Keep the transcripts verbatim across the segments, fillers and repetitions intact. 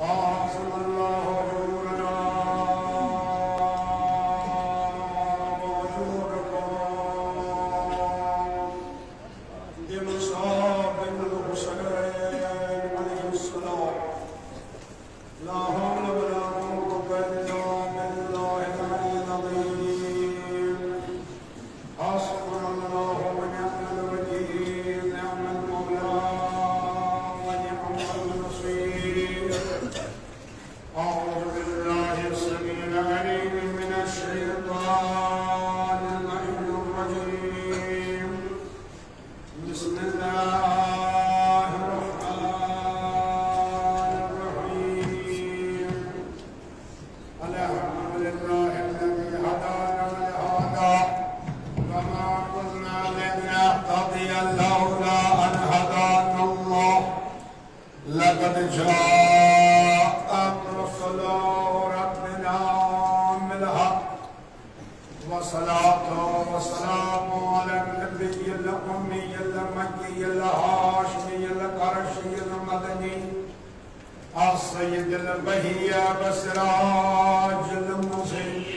أعظم الله أجورنا وأجوركم بمصاب الحسين عليه السلام. لا حول ولا قوة إلا بالله العلي العظيم. حسبنا الله ونعم الوكيل، نعم المولى ونعم النصير. أعوذ بالله السميع العليم من الشيطان اللعين الرجيم. بسم الله الرحمن الرحيم. الحمد لله الذي هدانا لهذا وما كنا لنهتدي لولا أن هدانا الله. لقد جاءت رسل ربنا بالحق. والصلاة والسلام على النبي الأمي المكي الهاشمي القرشي المدني السيد البهي والسراج المضيء،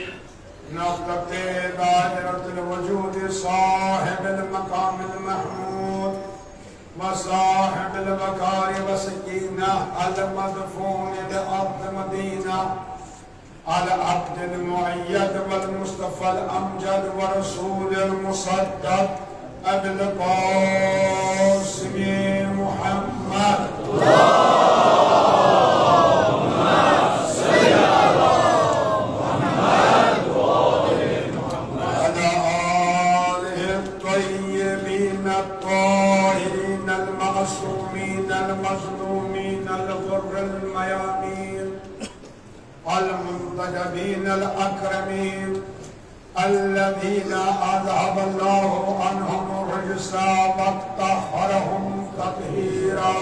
نقطة دائرة الوجود، صاحب المقام المحمود وصاحب الوقار والسكينة، المدفون بأرض مدينة، العبد المؤيد والمصطفى الأمجد والرسول المسدد، أبي القاسم محمد. وعلى آله الطيبين الطاهرين المعصومين المظلومين الغر الميامين المنتجبين الأكرمين الذين أذهب الله عنهم الرجس وطهرهم تطهيرا.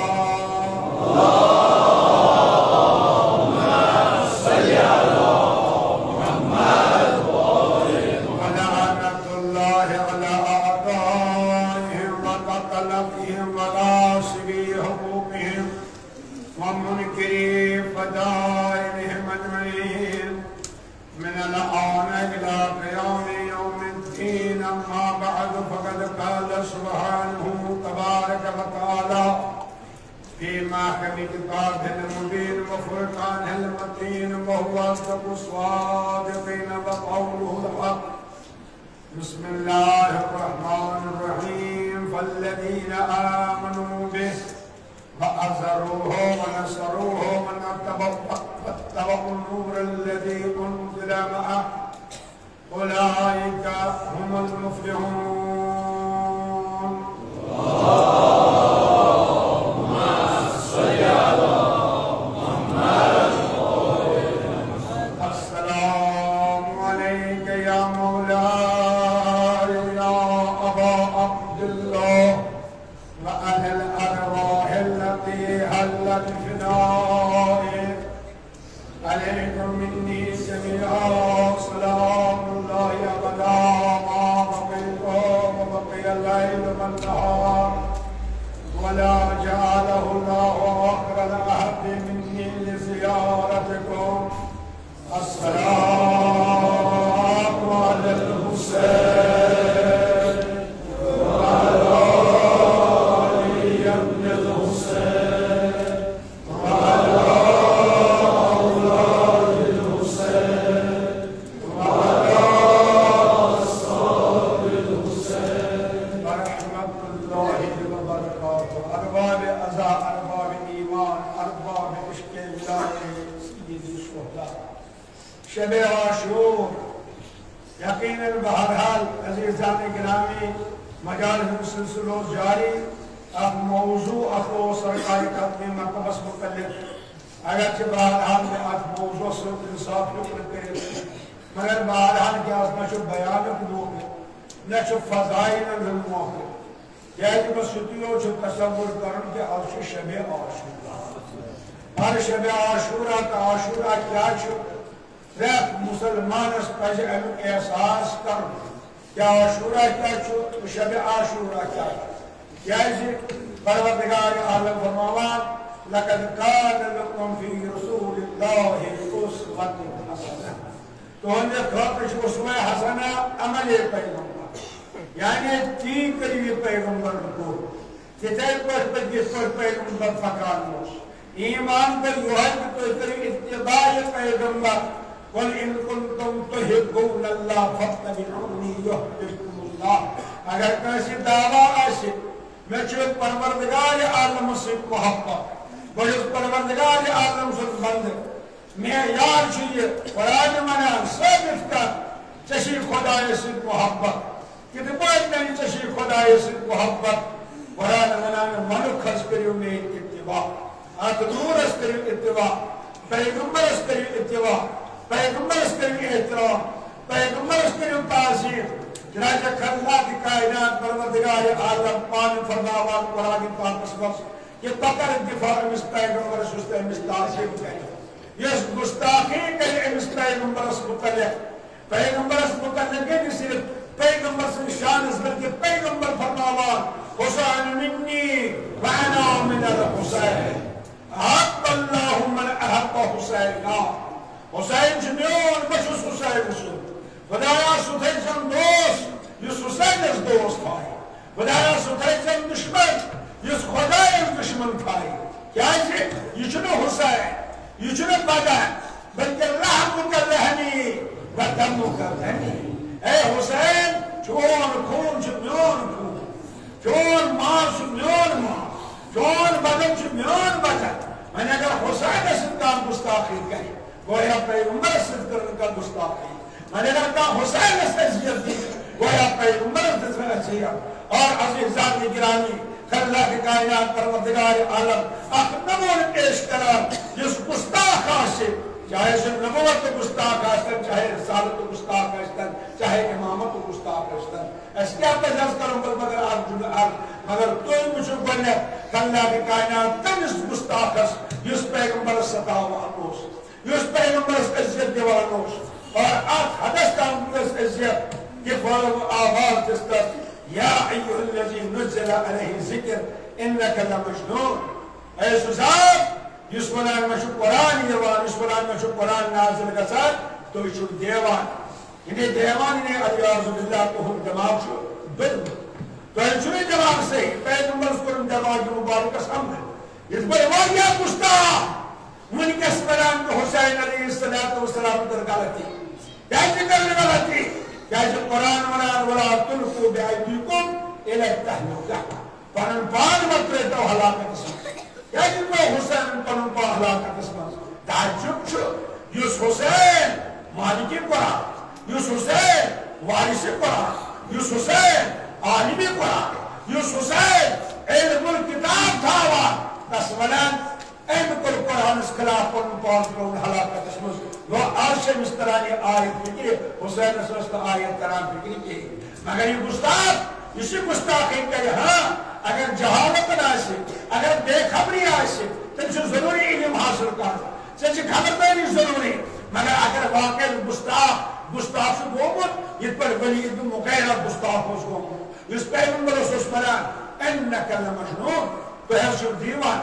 ولعنة الله على أعدائهم وقتلتهم وغاصبي حقوقهم ومنكري فضائلهم أجمعين من الآن إلى قيام يوم الدين. أما بعد، فقد قال سبحانه تبارك وتعالى في محكم كتابه المبين وفرقانه المتين، وهو أصدق الصادقين وقوله الحق. بسم الله الرحمن الرحيم. فالذين آمنوا به وعزروه ونصروه واتبعوا، واتبعوا النور الذي أنزل معه أولئك هم المفلحون. السلام عليك يا مولاي يا أبا عبد الله، وعلى الأرواح التي حلت فنائك، عليكم مني جميعا سلام الله أبدا ما بقيت وبقي الليل والنهار، ولا جعله الله آخر العهد مني لزيارتكم. السلام على الحسين وعلى آل ابن الحسين وعلى أولاد الحسين وعلى أصحاب الحسين ورحمة الله وبركاته. أرباب عزا، أرباب إيمان، أرباب عشق إلهي سيدي الشهداء. شب عاشور، یقیناً، بہرحال، عزیزان گرامی، مجالس ہُنٛد سلسلہٕ اوس جاری۔ اکھ موضوع اکھ اوس سرکار ختم مکتبس متعلق۔ اگرچہ بہرحال مےٚ اتھ موضوعس سۭتۍ انصاف ہیوٚک نہٕ کٔرِتھ، مگر بہرحال کیٛاہ نہ چھُ بیانُک موقعہٕ، نہ چھُ فضائلن ہُنٛد موقعہٕ۔ کیٛازِ بس یُتُے یوت چھُ تصور کرُن کہِ از چھُ شب عاشورہ۔ اور شب عاشورہ تہٕ عاشورہ کیٛاہ چھُ؟ پرٛٮ۪تھ مُسلمانس پزِ امیُک احساس کرُن۔ کیٛاہ عاشورہ کیٛاہ چھُ تہٕ شب عاشورہ کیٛاہ چھُ؟ کیٛازِ پروردگار عالم فرماوان، لقد كان لكم في رسول الله أسوة حسنة۔ تہنٛدِ خٲطرٕ چھُ اسوہ حسنہ عمل پیغمبر، یعنی تی کٔرِو یہِ پیغمبرن کوٚر، تِتھے پٲٹھۍ پٔکِو یِتھ پٲٹھۍ پیغمبر پکان اوس۔ ایمان گوٚو یِہوٚے کہِ تُہۍ کٔرِو اتباع پیغمبر۔ قل إن كنتم تحبون الله فاتبعوني يحببكم الله۔ اگر کٲنٛسہِ دعویٰ آسہِ، مےٚ چھُ پروردگار عالم سۭتۍ محبت، بہٕ چھُس پروردگار عالم سُنٛد بندٕ، مےٚ یار چھُ یہِ قرآن ونان، ثٲبت کر ژےٚ چھُے خۄدایس سۭتۍ محبت۔ کِتھ پٲٹھۍ ننہِ ژےٚ چھُے خۄدایس سۭتۍ محبت؟ قرآن ونان، مَنُکھ حظ کٔرِو میٲنۍ اتباع، اتھ نوٗرس کٔرِو اتباع، پیغمبرس کٔرِو اتباع، پیغمبرس کٔرِو احترام، پیغمبرس کٔرِو تعظیم۔ چنانچہ خلاق کائنات پروردگار عالم پانہٕ فرماوان قرآن پاکس منٛز کہِ بہٕ کرٕ دفاع أمِس پیغمبرس یُس تۄہہِ أمِس تعظیم کرِ، یُس گستاخی کرِ أمِس پیغمبرس متعلق۔ پیغمبرس متعلق گٔے نہٕ صرف پیغمبر سٕنٛدِ شانس، بلکہِ پیغمبر فرماوان، "حسین منی وانا من الحسین، احب اللہ من احب حسینا۔" حسین چھُ میون، بہٕ چھُس حسین سُنٛد۔ خدایا، سُہ تھٲوزٮ۪م دوست یُس حسینس دوست تھایہِ۔ خدایا، سُہ تھٲوزٮ۪م دُشمن یُس خدایس دُشمن تھایہِ۔ کیازِ؟ یہِ چھُنہٕ حسین، یہِ چھُنہٕ بدن، بلکہ لحمک لحمی و دمک دمی۔ اے حسین، چون خوٗن چھُ میون خوٗن، چون ماز چھُ میون ماز، چون بدن چھُ میون بدن۔ وۄنۍ اگر حسینس سۭتۍ کانٛہہ گستاخی کرِ، گویا پیغمبرس سۭتۍ کٔر نہٕ کانٛہہ گستاخی۔ وۄنۍ اگر کانٛہہ حسینس اذیت دی، گویا پیغمبرس دِژ نہٕ اذیت۔ اور عزیزان گرامی، خلاق کائنات پروردگار عالم اکھ نمونہٕ پیش کران، یُس گستاخ آسہِ، چاہے سُہ نبوت گستاخ آسہِ تن، چاہے رسالت گستاخ آسہِ تن، چاہے امامت گستاخ آسہِ تن۔ اسہِ کیٛاہ پزِ عرض کرُن پتہٕ مگر اکھ جملہٕ عرض، مگر تُہۍ وٕچھِو گۄڈٕنٮ۪تھ خلاق کائنات تٔمِس گستاخس یُس پیغمبرس ستاوان اوس، یُس پیغمبرس اذیت دِوان اوس، اور اتھ حدس تام دِژ اذیت کہ پھٲلو آواز دِژ تس، یا ایھا الذی نزل علیہ الذکر انک لمجنون۔ اے سُہ ذات یُس ونان مےٚ چھُ قرآن یِوان، یُس ونان مےٚ چھُ قرآن نازل گژھان، تُہۍ چھِو دیوان۔ یعنی دیوان، یعنی العیاذ باللہ، تُہُنٛد دٮ۪ماغ چھُ ڈوٚلمُت۔ تۄہہِ چھُنہٕ دٮ۪ماغ صحیح۔ پیغمبرس کوٚرُن دٮ۪ماغ مُبارکس حملہٕ۔ یِتھ پٲٹھۍ واریاہ گُستاخ وٕنکیٚس ونان کہِ حسین علیہ الصلوۃ والسلام کٔر غلطی۔ کیازِ کٔر نہٕ غلطی؟ کیازِ قرآن ونان، "ولا تلقوا بأیدیکم الی التہلکہ"۔ پنُن پان مہ ترٲوتو ہلاکتس منٛز۔ کیازِ ترٛوو حسینن پنُن پان ہلاکتس منٛز؟ تعجب چھُ، یُس حسین مالک قرآن، یُس حسین وارث قرآن، یُس حسین عالم قرآن، یُس حسین علم الکتاب تھاوان، تس ونان، أمۍ کوٚر قرآنس خلاف، پنُن پان ترٛووُن ہلاکتس منٛز۔ گوٚو، از چھِ أمِس تران یہِ آیت فکرِ، حسینس ٲس نہٕ آیت تران فکرِ کِہیٖنۍ۔ مگر یہِ گستاخ، یُس یہِ گستاخی کرِ، ہاں، اگر جہالت آسہِ، اگر بے خبری آسہِ، تیٚلہِ چھُ ضروٗری علم حٲصِل کرُن۔ ژےٚ چھِ خبردٲری ضروٗری۔ مگر اگر واقعی گستاخ، گستاخ چھُ گوٚمُت، یِتھ پٲٹھۍ ولید بن مغیرہ گستاخ اوس گوٚمُت، یُس پیغمبرس اوس ونان، "انک لمجنون"، تُہۍ حظ چھِو دیوان۔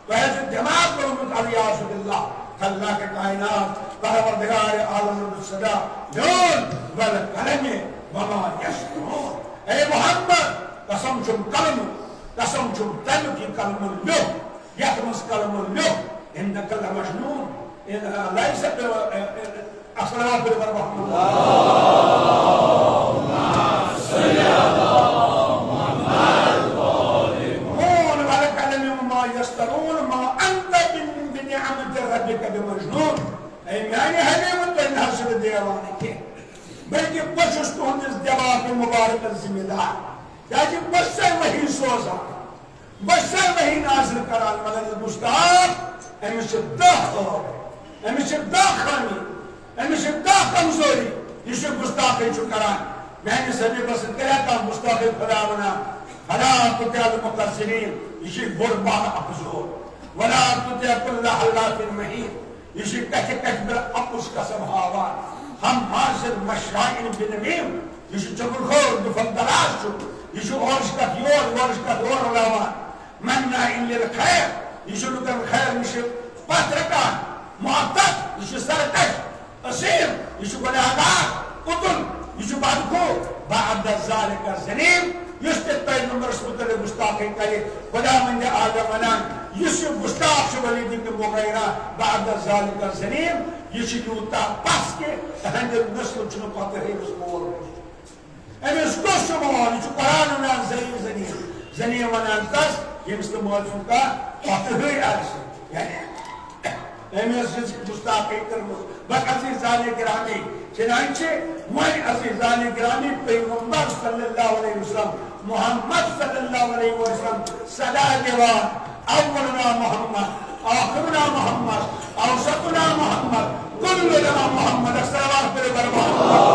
تۄہہِ چھُ دٮ۪ماغ کوٚرمُت، العیاذ باللہ، خلاق کائنات، پروردگار عالمن ہُنٛد صدا، میون والقلم وما یسطرون۔ اے محمد، قسم چھُم قلمُک، قسم چھُم تَمیُک یہِ قلمَن لیوٚکھ، یَتھ منٛز قلمَن لیوٚکھ، انک لمجنون، ان-، لیس ب-، الصلوات برحمۃ اللہ۔ قل والقلم وما یسطرون، ما انت بنعمت ربک بمجنون۔ اے میانہِ حبیب، تُہۍ نہ حظ چھِو دیوانہٕ کینٛہہ، بلکہ بہٕ چھُس تُہنٛدِس دٮ۪ماغ مُبارکس ذمہ دار، کیازِ بہٕ چھُسے وحی سوزان۔ بہٕ چھُسے وحی نازل کران، مگر یہِ گستاخ، أمِس چھِ دَہ عٲب، أمِس چھِ دَہ خٲمی، أمِس چھِ دَہ کمزوری، یہِ چھُ گستاخی چھُ کران۔ میٲنِس حبیبس سۭتۍ کریا کانٛہہ گستاخی؟ خدا ونان، "فلا تطع المکذبین"، یہِ چھُ بوٚڑ بار اپزور۔ "ولا تطع کل حلاف مہین"، یہِ چھُ کتھِ کتھِ پٮ۪ٹھ اپُز قسم ہاوان۔ "حماز مشاء بنمیم"، یہِ چھُ چُغل خور، دُفعہ دراز چھُ۔ یہِ چھُ اورٕچ کتھ یور، یورٕچ کتھ اورٕ رلاوان۔ "مناع للخیر"، یہِ چھُ لُکن خیر نِش پتھ رٹان، معتد، یہِ چھُ سرکش، اسیم، یہِ چھُ گناہگار، قتل، یہِ چھُ بدخو، بعد ذلك زنیم۔ یُس تہِ پیغمبرس متعلق گستاخی کرِ، خداوند عالم ونان، یُس یہِ گستاخ چھُ ولید ابن مغیرہ، بعد ذلك زنیم، یہِ چھُ یوٗتاہ پس کہِ تہنٛدِ نسلُک چھُنہٕ پتہٕ ہیٚیِس مول۔ أمِس کُس چھُ مول؟ یہِ چھُ قرآن ونان زنیم، زنیم، زنیم ونان تس، ییٚمِس نہٕ مٲلۍ سُنٛد کانٛہہ پتہٕ ہٕے آسہِ۔ یعنی أمۍ ٲس یہِ گستاخی کٔرمٕژ۔ بس عزیزان گرامی، چنانچہ وۄنۍ عزیزان گرامی، پیغمبر صلی اللہ علیہ وسلم، محمد صلی اللہ علیہ وسلم صدا دِوان، اولنا محمد، آخرنا محمد، اوسطنا محمد، کلنا محمد۔ صلوات پٔرِو برباد۔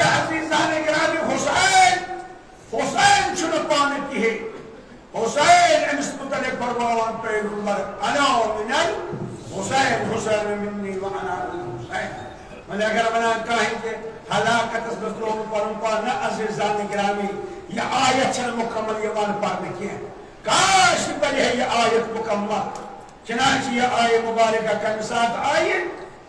عزیزان گرامی، حسین، حسین چھُنہٕ پانہٕ کِہیٖنۍ۔ حسین، أمِس مُتعلِق فرماوان پیغمبر، "انا من الحسین، حسین منی وانا من الحسین۔" وۄنۍ اگر ونان کانٛہہ کہِ ہلاکتس منٛز ترٛووُن پنُن پان، نہ عزیزان گرامی، یہِ آیت چھنہٕ مکمل یِوان پرنہٕ کینٛہہ۔ کاش یہِ پرِ ہے یہِ آیت مکمل۔ چنانچہ یہِ آیہِ مبارکہ کمہِ ساتہٕ آیہِ؟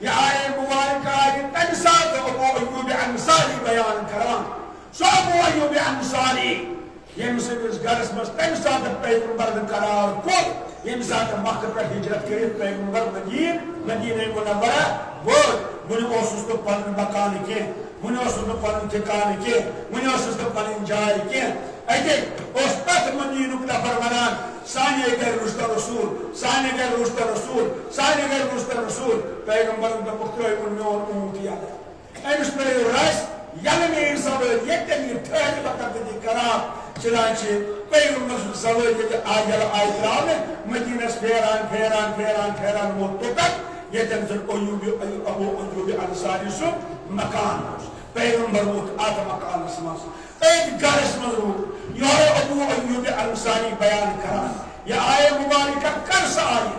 یہِ آیہِ مبارکہ آیہِ تمہِ ساتہٕ ابو ایوب انصاری بیان کران۔ سُہ ابو ایوب انصاری، ییٚمہِ سٕنٛدِس گرس منٛز تمہِ ساتہٕ پیغمبرن قرار کوٚر، ییٚمہِ ساتہٕ مکہ پٮ۪ٹھ ہجرت کٔرِتھ پیغمبر مدیٖن-، مدینہ منورہ ووت۔ وُنہِ اوسُس نہٕ پنُن مکان کینٛہہ، وُنہِ اوسُس نہٕ پنُن ٹھکانہٕ کینٛہہ، وُنہِ ٲسٕس نہٕ پنٕنۍ جاے کینٛہہ۔ اتے اوس پتھ مدینُک نفر ونان، "سانے گرِ روزتہ رسول، سانے گرِ روزتہ رسول، سانے گرِ روزتہ رسول۔" پیغمبرن دوٚپُکھ، "ترٛٲیِو میون اونٹ یلہٕ۔" أمِس ترٛٲیِو رس یلہٕ میٲنۍ سوٲرۍ، ییٚتٮ۪ن یہِ ٹھہرِ، بہٕ کرٕ تٔتی قرار۔ چنانچہ پیغمبر سٕنٛز سوٲرۍ ییٚلہِ آیہِ یلہٕ آیہِ ترٛاونہٕ، مدینس پھیران، پھیران، پھیران، پھیران ووت توٚتتھ، ییٚتٮ۪ن زن ایوب، ابو ایوب انصاری سُنٛد مکان اوس۔ پیغمبر ووت اتھ مکانس منٛز، أتھۍ گرس منٛز روٗد۔ یورٕ ابو ایوب انصاری بیان کران، یہِ آیہ مبارکہ کر سا آیہِ،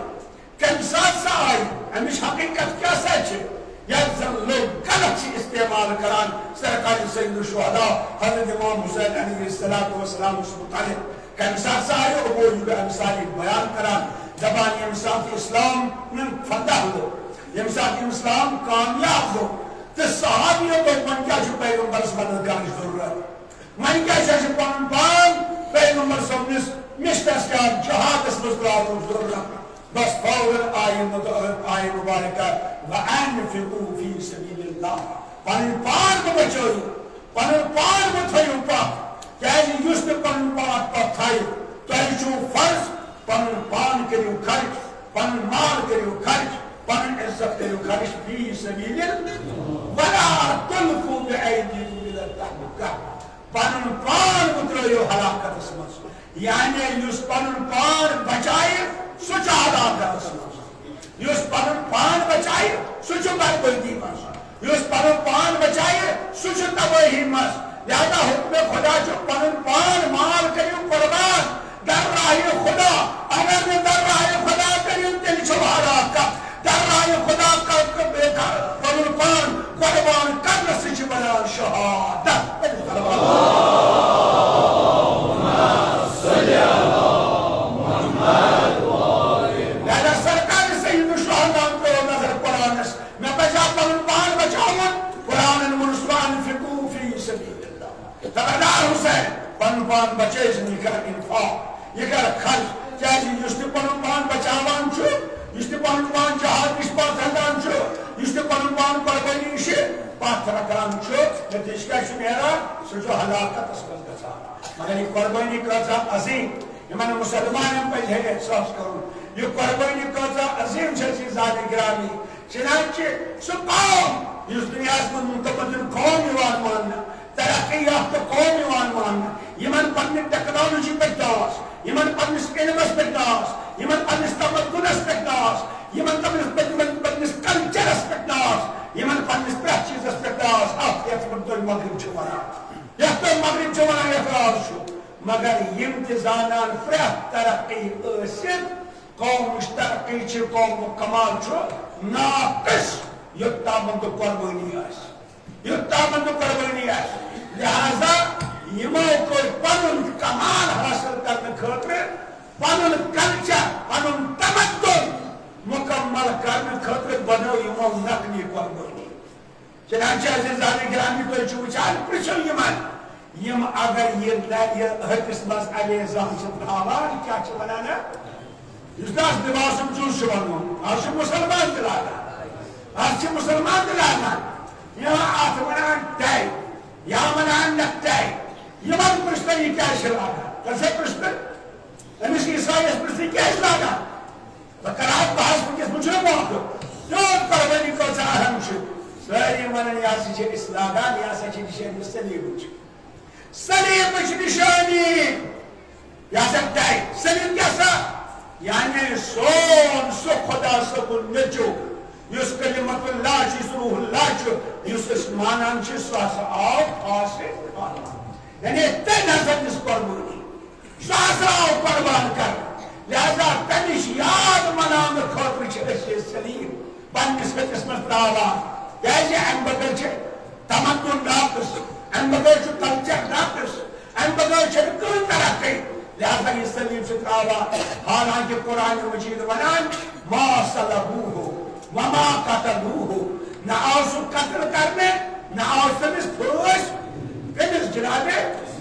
کمہِ ساتہٕ سا آیہِ، امِچ حقیقت کیٛاہ سا چھِ؟ یتھ زن لوٗکھ غلط چھِ استعمال کران سرکار سید الشہداء حضرت امام حسین علیہ الصلوۃ والسلام متعلق۔ کمہِ ساتہٕ سا آیہِ ابو ایوب انصاری بیان کران، دپان، ییٚمہِ ساتہٕ اسلام فتح گوٚو، ییٚمہِ ساتہٕ اسلام کامیاب گوٚو، تہٕ صحابیو دوٚپ، "وۄنۍ کیٛاہ چھُ پیغمبرس مدد کرنٕچ ضروٗرت؟ وۄنۍ کیٛاہ چھُ اَسہِ پنُن پان پیغمبر صٲبنِس مِشنَس کیٛاہ جہادس منٛز ترٛاونُک ضروٗرت؟" بس فوراً آیہِ مُت-، آیہِ مبارکہ، "وَأَنفِقُوا فِي سَبِيلِ اللَّهِ"، پنٕنۍ پان مہٕ بچٲیِو، پنُن پان مہٕ تھٲیِو پتھ، کیٛازِ یُس تہِ پنُن پان پتھ تھایہِ، تۄہہِ چھُو فرض پنُن پان کٔرِو خرچ، پنُن مال کٔرِو خرچ، پنُن عزت کٔرِو خرچ فی سبیل اللہ۔ ولا تلقوا بأیدیکم الی التہلکہ۔ پنُن پان مہ ترٲیِو ہلاکتس منٛز۔ یعنی یُس پنُن پان بچایہِ، سُہ چھُ ہلاکتس منٛز۔ یُس پنُن پان بچایہِ، سُہ چھُ بربٲدی منٛز۔ یُس پنُن پان بچایہِ، سُہ چھُ تبٲہی منٛز۔ لہذا حکم خدا چھُ پنُن پان مال کٔرِو قربان در راہِ خدا۔ اگر نہٕ در راہِ خدا کٔرِو، تیٚلہِ چھُ ہلاکت۔ در راہِ خدا ک-، ک-، ک-، پنُن پان قربان کرنہٕ سۭتۍ چھِ بنان شہادت۔ لہذا سرکار سید الشہداء ترٲو نظر قرآنس۔ مےٚ پزِ ہا پنُن پان بچاوُن۔ قرآنن ووٚنُس، "وانفقوا فی سبیل اللہ۔" خبردار حسین، پنُن پان بچٲیِو، یہِ کر انفاق، یہِ کر خرچ۔ کیازِ یُس تہِ پنُن پان بچاوان چھُ، یُس تہِ پنُن پان جہاد نِش پتھ ہٹان چھُ، یُس تہِ پنُن پان قربٲنی نِش پتھ رٹان چھُ، نتیجہٕ کیاہ چھُ نیران؟ سُہ چھُ ہلاکتس منٛز گژھان۔ مگر یہِ قربٲنی کۭژاہ عظیم، یِمن مسلمانن پزِ ہے احساس کرُن، یہِ قربٲنی کۭژاہ عظیم چھِ، عزیزان گرامی۔ چنانچہ سُہ قوم، یُس دُنیاہَس منٛز متمدن قوم یِوان ماننہٕ، ترقی یافتہٕ قوم یِوان ماننہٕ، یِمن پننہِ ٹیکنالوجی پٮ۪ٹھ داس، یِمن پننِس علمس پٮ۪ٹھ داس، یِمن پننِس تمدنس پٮ۪ٹھ داس، یِمن پننِس، پننِس، پننِس کلچرس پٮ۪ٹھ داس، یِمن پننِس پرٛٮ۪تھ چیٖزس پٮ۪ٹھ داس، اتھ یتھ پٮ۪ٹھ تُہۍ مغرب چھِو ونان، یتھ تُہۍ مغرب چھِو ونان، یتھ راز چھُ۔ مگر یِم تہِ زانان پرٛٮ۪تھ ترقی ٲسِتھ، قومٕچ ترقی چھِ، قومُک کمال چھُ ناقص، یوٚت تامَتھ نہٕ قۄربٲنی آسہِ، یوٚت تامَتھ نہٕ قۄربٲنی آسہِ۔ لہذا یِمو کوٚر پنُن کمال حٲصِل کرنہٕ خٲطرٕ، پنُن کلچر، پنُن تمدُن مکمل کرنہٕ خٲطرٕ بنٲو یِمو نقلی قۄربٲنی۔ چنانچہ عزیزان گرامی، تُہۍ چھِو وٕچھان، پرٛژھِو یِمن، یِم اگر یہِ نہ-، یہِ ہٹِس منٛز علی زام چھِ ترٛاوان، کیٛاہ چھِ وَنان اَتھ؟ یُس نہٕ اَتھ لِباسُک جُز چھُ وَنُن، اَز چھِ مُسلمان تہِ لاگان، اَز چھِ مُسلمان تہِ لاگان، یا اَتھ وَنان ٹاے، یا وَنان نٮ۪ک ٹاے۔ یِمن پرٛژھ تہٕ یہِ کیٛازِ چھِ لاگان؟ تۄہہِ چھا پرٛژھ تہٕ؟ أمِس عیسایَس پرٛژھ تہٕ یہِ کیٛازِ لاگان؟ بہٕ کرٕ ہا بحث وٕنکیٚس، وٕچھو موقعہٕ۔ تیوٗت قۄربٲنی کۭژاہ اہم چھِ۔ سٲری وَنان، یہِ ہسا چھِ أسۍ لاگان، یہِ ہسا چھِ نِشٲنی صلیبٕچ۔ صلیبٕچ نِشٲنی۔ یہِ ہسا ٹاے۔ صلیب کیٛاہ سا؟ یعنی سون سُہ خۄدا صٲبُن نیٚچوٗ، یُس کلمت اللہ چھُ، یُس روح اللہ چھُ، یُس أسۍ مانان چھِ، سُہ ہسا آو خاص اللہ۔ یعنی تٔمۍ ہسا دِژ قۄربٲنی۔ سُہ ہسا آو قۄربان کرنہٕ۔ لہذا تٔمِس یاد مناونہٕ خٲطرٕ چھِ أسۍ یہِ صلیب پننِس ہٹِس منٛز ترٛاوان۔ کیٛازِ؟ اَمہِ بغٲر چھِ تمدُن ناقص، اَمہِ بغٲر چھُ کلچر ناقص، اَمہِ بغٲر چھَنہٕ کٕہٕنۍ ترقی۔ لہذا یہِ صلیب چھِ ترٛاوان۔ حالانکہ قرآن مجید وَنان، "ما صلبوه وما قتلوه"، نہ آو سُہ قتل کرنہٕ، نہ آو تٔمِس پھٲسۍ۔ کٔمِس؟ جناب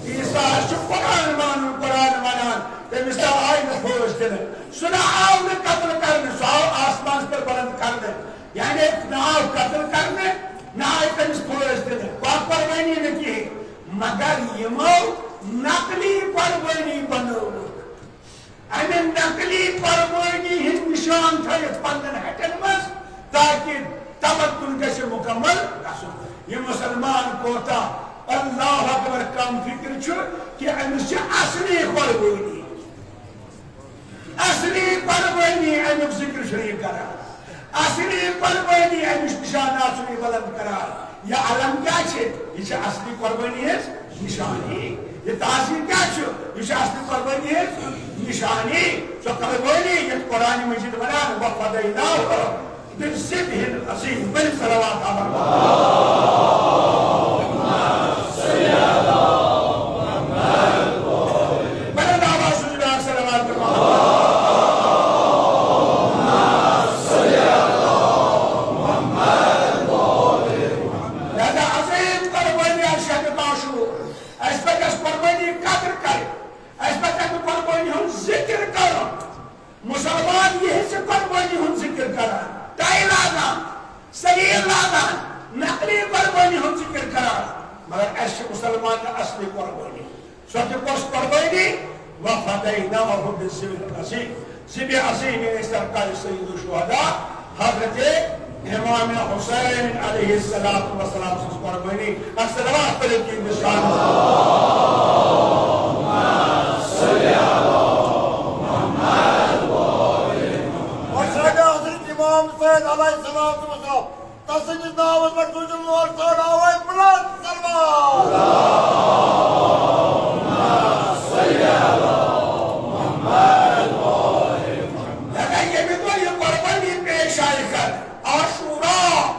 عیسیٰ ہَس چھُ قرآن مانُن، قرآن وَنان، تٔمِس نہ آے نہٕ پھٲسۍ دِنہٕ، سُہ نہ آو نہٕ قتل کرنہٕ، سُہ آو آسمانَس پٮ۪ٹھ بلند کرنہٕ۔ یعنی نہ آو قتل کرنہٕ، نہ آے تٔمِس پھٲسۍ دِنہٕ، کانٛہہ قۄربٲنی نہٕ کِہیٖنۍ۔ مگر یِمو نقلی قۄربٲنی بنٲوٕکھ۔ امہِ نقلی قۄربٲنی ہٕنٛدۍ نشان تھٲوِتھ پننٮ۪ن ہٹٮ۪ن منٛز، تاکہ تمدُن گژھِ مکمل گژھُن۔ یہِ مسلمان کوتاہ اللہ اکبر کم فکر چھُ کہ أمِس چھِ اصلی قۄربٲنی، اصلی قۄربٲنی امیُک ذکر چھُ یہِ کران۔ اصلی قۄربٲنی، اَمِچ نِشانات چھُ یہِ بلند کران۔ یہِ علم کیٛاہ چھِ؟ یہِ چھِ اصلی قۄربٲنی ہٕنٛز نِشانی۔ یہِ تاثیر کیٛاہ چھُ؟ یہِ چھِ اصلی قۄربٲنی ہٕنٛز نِشانی۔ سۄ قۄربٲنی یَتھ قرآن مجید وَنان، "وَفَدَيْنَاهُ بِذِبْحٍ عَظِيمٍ"۔ بٔرِو صلوات آباد۔ بلند آواز سۭتۍ جناب صلوات برٛونٛہہ۔ لہذا عظیم قۄربٲنی آسہِ شبِ عاشور۔ اَسہِ پَزِ اَسہِ قۄربٲنی قدر کَرٕنۍ۔ اَسہِ پَزِ اَمہِ قۄربٲنی ہُنٛد ذِکِر کَرُن۔ مُسلمان یِہٕنٛزِ قۄربٲنی ہُنٛد ذِکِر کَران، ٹاے لاگان، صلیب لاگان، نقلی قۄربٲنی ہُنٛد ذِکِر کَران، مگر اَسہِ چھِ مُسلمانَن اَصلی قۄربٲنی۔ سۄ تہِ کۄس قۄربٲنی؟ "وَفَدَيْنَاهُ بِذِبْحٍ عَظِيمٍ"۔ ذِبحِ عظیٖم یعنی سرکار سید الشہداء حضرت امام حسین علیہ الصلوۃ والسلام سٕنٛز قۄربٲنی۔ اکھ صلوات پٔرِو کِنۍ نِشان۔ اور ساڈ حضرت امام حسین علیہ الصلوۃ والسلام، تسٕنٛدِس ناوس پٮ۪ٹھ سوٗزِو لوڑ ژھانٛڈاوے بلند صلوات۔ اگر ییٚمہِ دۄہ یہِ قۄربٲنی پیش آیہِ کرنہٕ، عاشورا،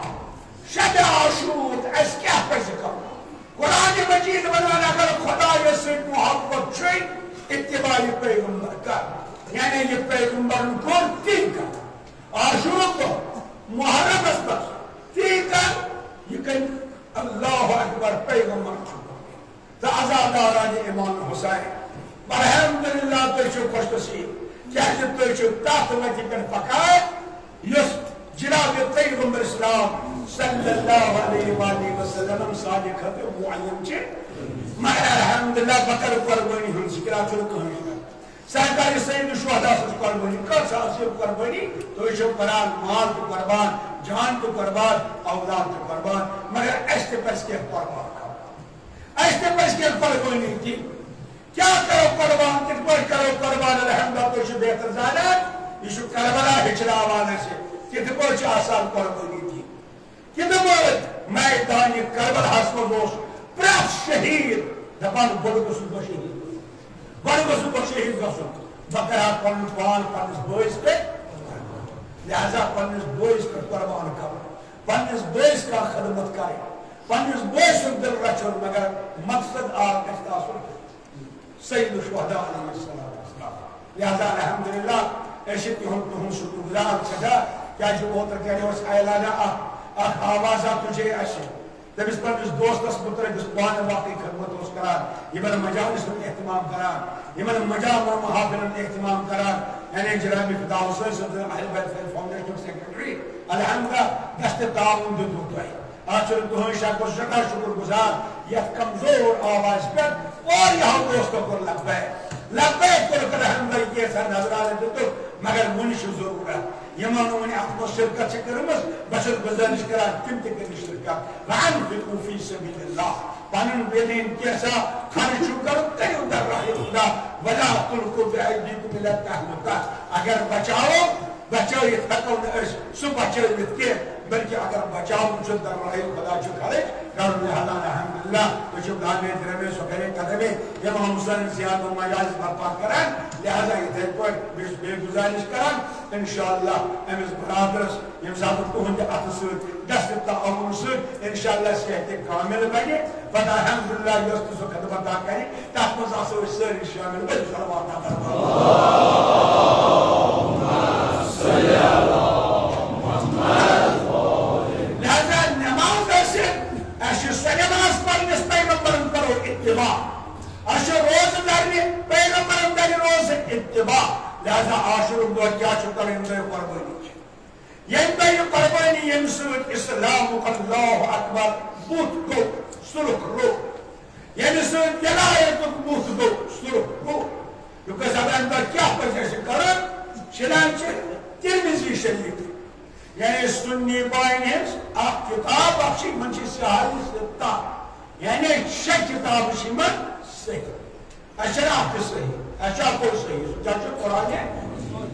شبِ عاشور، اَسہِ کیٛاہ پَزِ کَرُن؟ قرآن مجید وَنان، اگر خۄدایَس سۭتۍ محبت چھُے، اتباع پیغمبر کر، یعنی یہِ پیغمبرن کوٚر، تی کر۔ عاشورُک دۄہ، محرمس منٛز، تی کر، یہِ کٔمۍ؟ اللہ اکبر، پیغمبر چھُ۔ تہٕ عزادارانِ امام حسین۔ الحمدللہ، تُہۍ چھِو خوش نصیب، کیازِ تُہۍ چھِو تتھ وتہِ پٮ۪ٹھ پکان، یۄس جناب پیغمبر اسلام صلی اللہ علیہ وآلہ وسلم سانہِ خٲطرٕ معین چھِ۔ مگر الحمدللہ، بہٕ کرٕ قۄربٲنی ہُنٛد ذکر، اتھ چھُنہٕ کٕہٕنۍ شک۔ سرکار سید الشہداء سٕنٛز قۄربٲنی کۭژاہ عظیٖم قۄربٲنی، تُہۍ چھِو کران مال تہِ قۄربان، جان تہِ قۄربان، اولاد تہِ قۄربان، مگر اَسہِ تہِ پزِ کینٛہہ قۄربان کرُن۔ اَسہِ تہِ پزِ کینٛہہ قۄربٲنی دِنۍ۔ کیٛاہ کرو قۄربان؟ کِتھ پٲٹھۍ کرو قۄربان؟ الحمدللہ، تُہۍ چھِو بہتر زانان۔ یہِ چھُ کربلا ہیٚچھناوان اَسہِ، کِتھ پٲٹھۍ چھِ آسان قۄربٲنی دِنۍ۔ کِتھ پٲٹھۍ میدانِ کربلاہَس منٛز اوس پرٛٮ۪تھ شہیٖد دَپان، "گۄڈٕ گوٚژھُس بہٕ شہیٖد گژھُن۔ گۄڈٕ گوٚژھُس بہٕ شہیٖد گژھُن۔" بہٕ کرٕ ہا پنُن پان پننِس بٲیِس پٮ۪ٹھ، لہذا پننِس بٲیِس پٮ۪ٹھ قربان کرُن، پننِس بٲیِس کانٛہہ خدمت کرٕنۍ، پننِس بٲے سُنٛد دِل رچھُن، مگر مقصد آ گژھِ آسُن سید الشہداء علیہ الصلوۃ والسلام۔ لہذا الحمدللہ أسۍ چھِ تِہُنٛد، تُہُنٛد شُکر گُزار سٮ۪ٹھاہ، کیٛازِ اوترٕ کریو اَسہِ اعلانہ اکھ، اکھ آوازہ تُجے اَسہِ۔ تٔمِس پننِس دوستس مُتعلق یُس پانہٕ واقعی خدمت اوس کران، یِمن مجالسن ہُنٛد اہتمام کران، یِمن مجامع محافلن ہُنٛد اہتمام کران، یعنی جناب فدا حسین صٲب، اہل بیت فاؤنڈیشنُک سیکرٹری، الحمدللہ دست تعاون دیُتمُت تۄہہِ۔ اتھ چھُنہٕ کٕہٕنۍ شک، بہٕ چھُس سٮ۪ٹھاہ شُکر گُزار، یتھ کمزور آوازِ پٮ۪ٹھ واریاہو دوستو کوٚر لبیک۔ لبیک کوٚرُکھ الحمدللہ، کینٛژھا نذرانہٕ دِتُکھ، مگر وُنہِ چھُ ضروٗرت۔ یِمو نہٕ وُنہِ اتھ منٛز شرکت چھِ کٔرمٕژ، بہٕ چھُس گُزٲرِش کران تِم تہِ کٔرِو شرکت۔ وَأَنفِقُوا فِي سَبِيلِ اللَّهِ۔ پنُن ییٚلہِ کینٛژھا خرٕچ چھُو کرُن، کٔرِو در راہِ خدا۔ وَلَا تُلْقُوا بِأَيْدِيكُمْ إِلَى التَّهْلُكَةِ۔ اگر بچاوو، بچٲوِتھ ہٮ۪کو نہٕ أسۍ سُہ بچٲوِتھ کینٛہہ، بلکہِ اگر بچاوُن چھُ، در راہِ خدا چھُ خرٕچ کرُن۔ لہذا الحمدللہ، أسۍ چھِ دامے درمے سۄ کرے قدمے امام حسین زیارت و مجالس برپا کران۔ لہذا یِتھے پٲٹھۍ بیٚیہِ چھُس بیٚیہِ گُزٲرِش کران، انشاءاللہ أمِس برادرس ییٚمہِ ساتہٕ تُہنٛدِ اَتھٕ سۭتۍ دست تعاون سۭتۍ انشاءاللہ صحت کامل بنہِ، پتہٕ الحمدللہ یۄس تہِ سۄ خدمت کرِ، تَتھ منٛز آسو أسۍ سٲری شٲمِل۔ ؤلِو صلوات ادا۔ لہذا نماز ٲسِتھ، اَسہِ چھِ سۄ نماز پرنِس پیغمبرن کرو اتباع۔ اَسہِ چھُ روزٕ دَرنہِ پیغمبرن دَرِ روزٕ اتباع۔ لہذا عاشورُک دۄہ کیٛاہ چھُ کرُن؟ ییٚمہِ دۄہ قربٲنی چھِ۔ ییٚمہِ دۄہ یہِ قربٲنی، ییٚمہِ سۭتۍ اسلامُک اللہ اکبر بُتھ گوٚو سُرخ رو، ییٚمہِ سۭتۍ ولایتُک بُتھ گوٚو سُرخ رو۔ یہِ گوٚو زبان دۄہ کیٛاہ پزِ اَسہِ کرُن؟ چنانچہ ترمذی شریف، یعنی سنی بایَن ہٕنٛز اکھ کتاب، اکھ چھِ، یِمن چھِ صحاح ستہ، یعنی شےٚ کتابہٕ چھِ یِمن صحیح۔ اَسہِ چھَنہٕ اَکھ تہِ صحیح، اَسہِ چھُ اَکُے صحیح، سُہ کیٛاہ چھُ؟ قرآنِ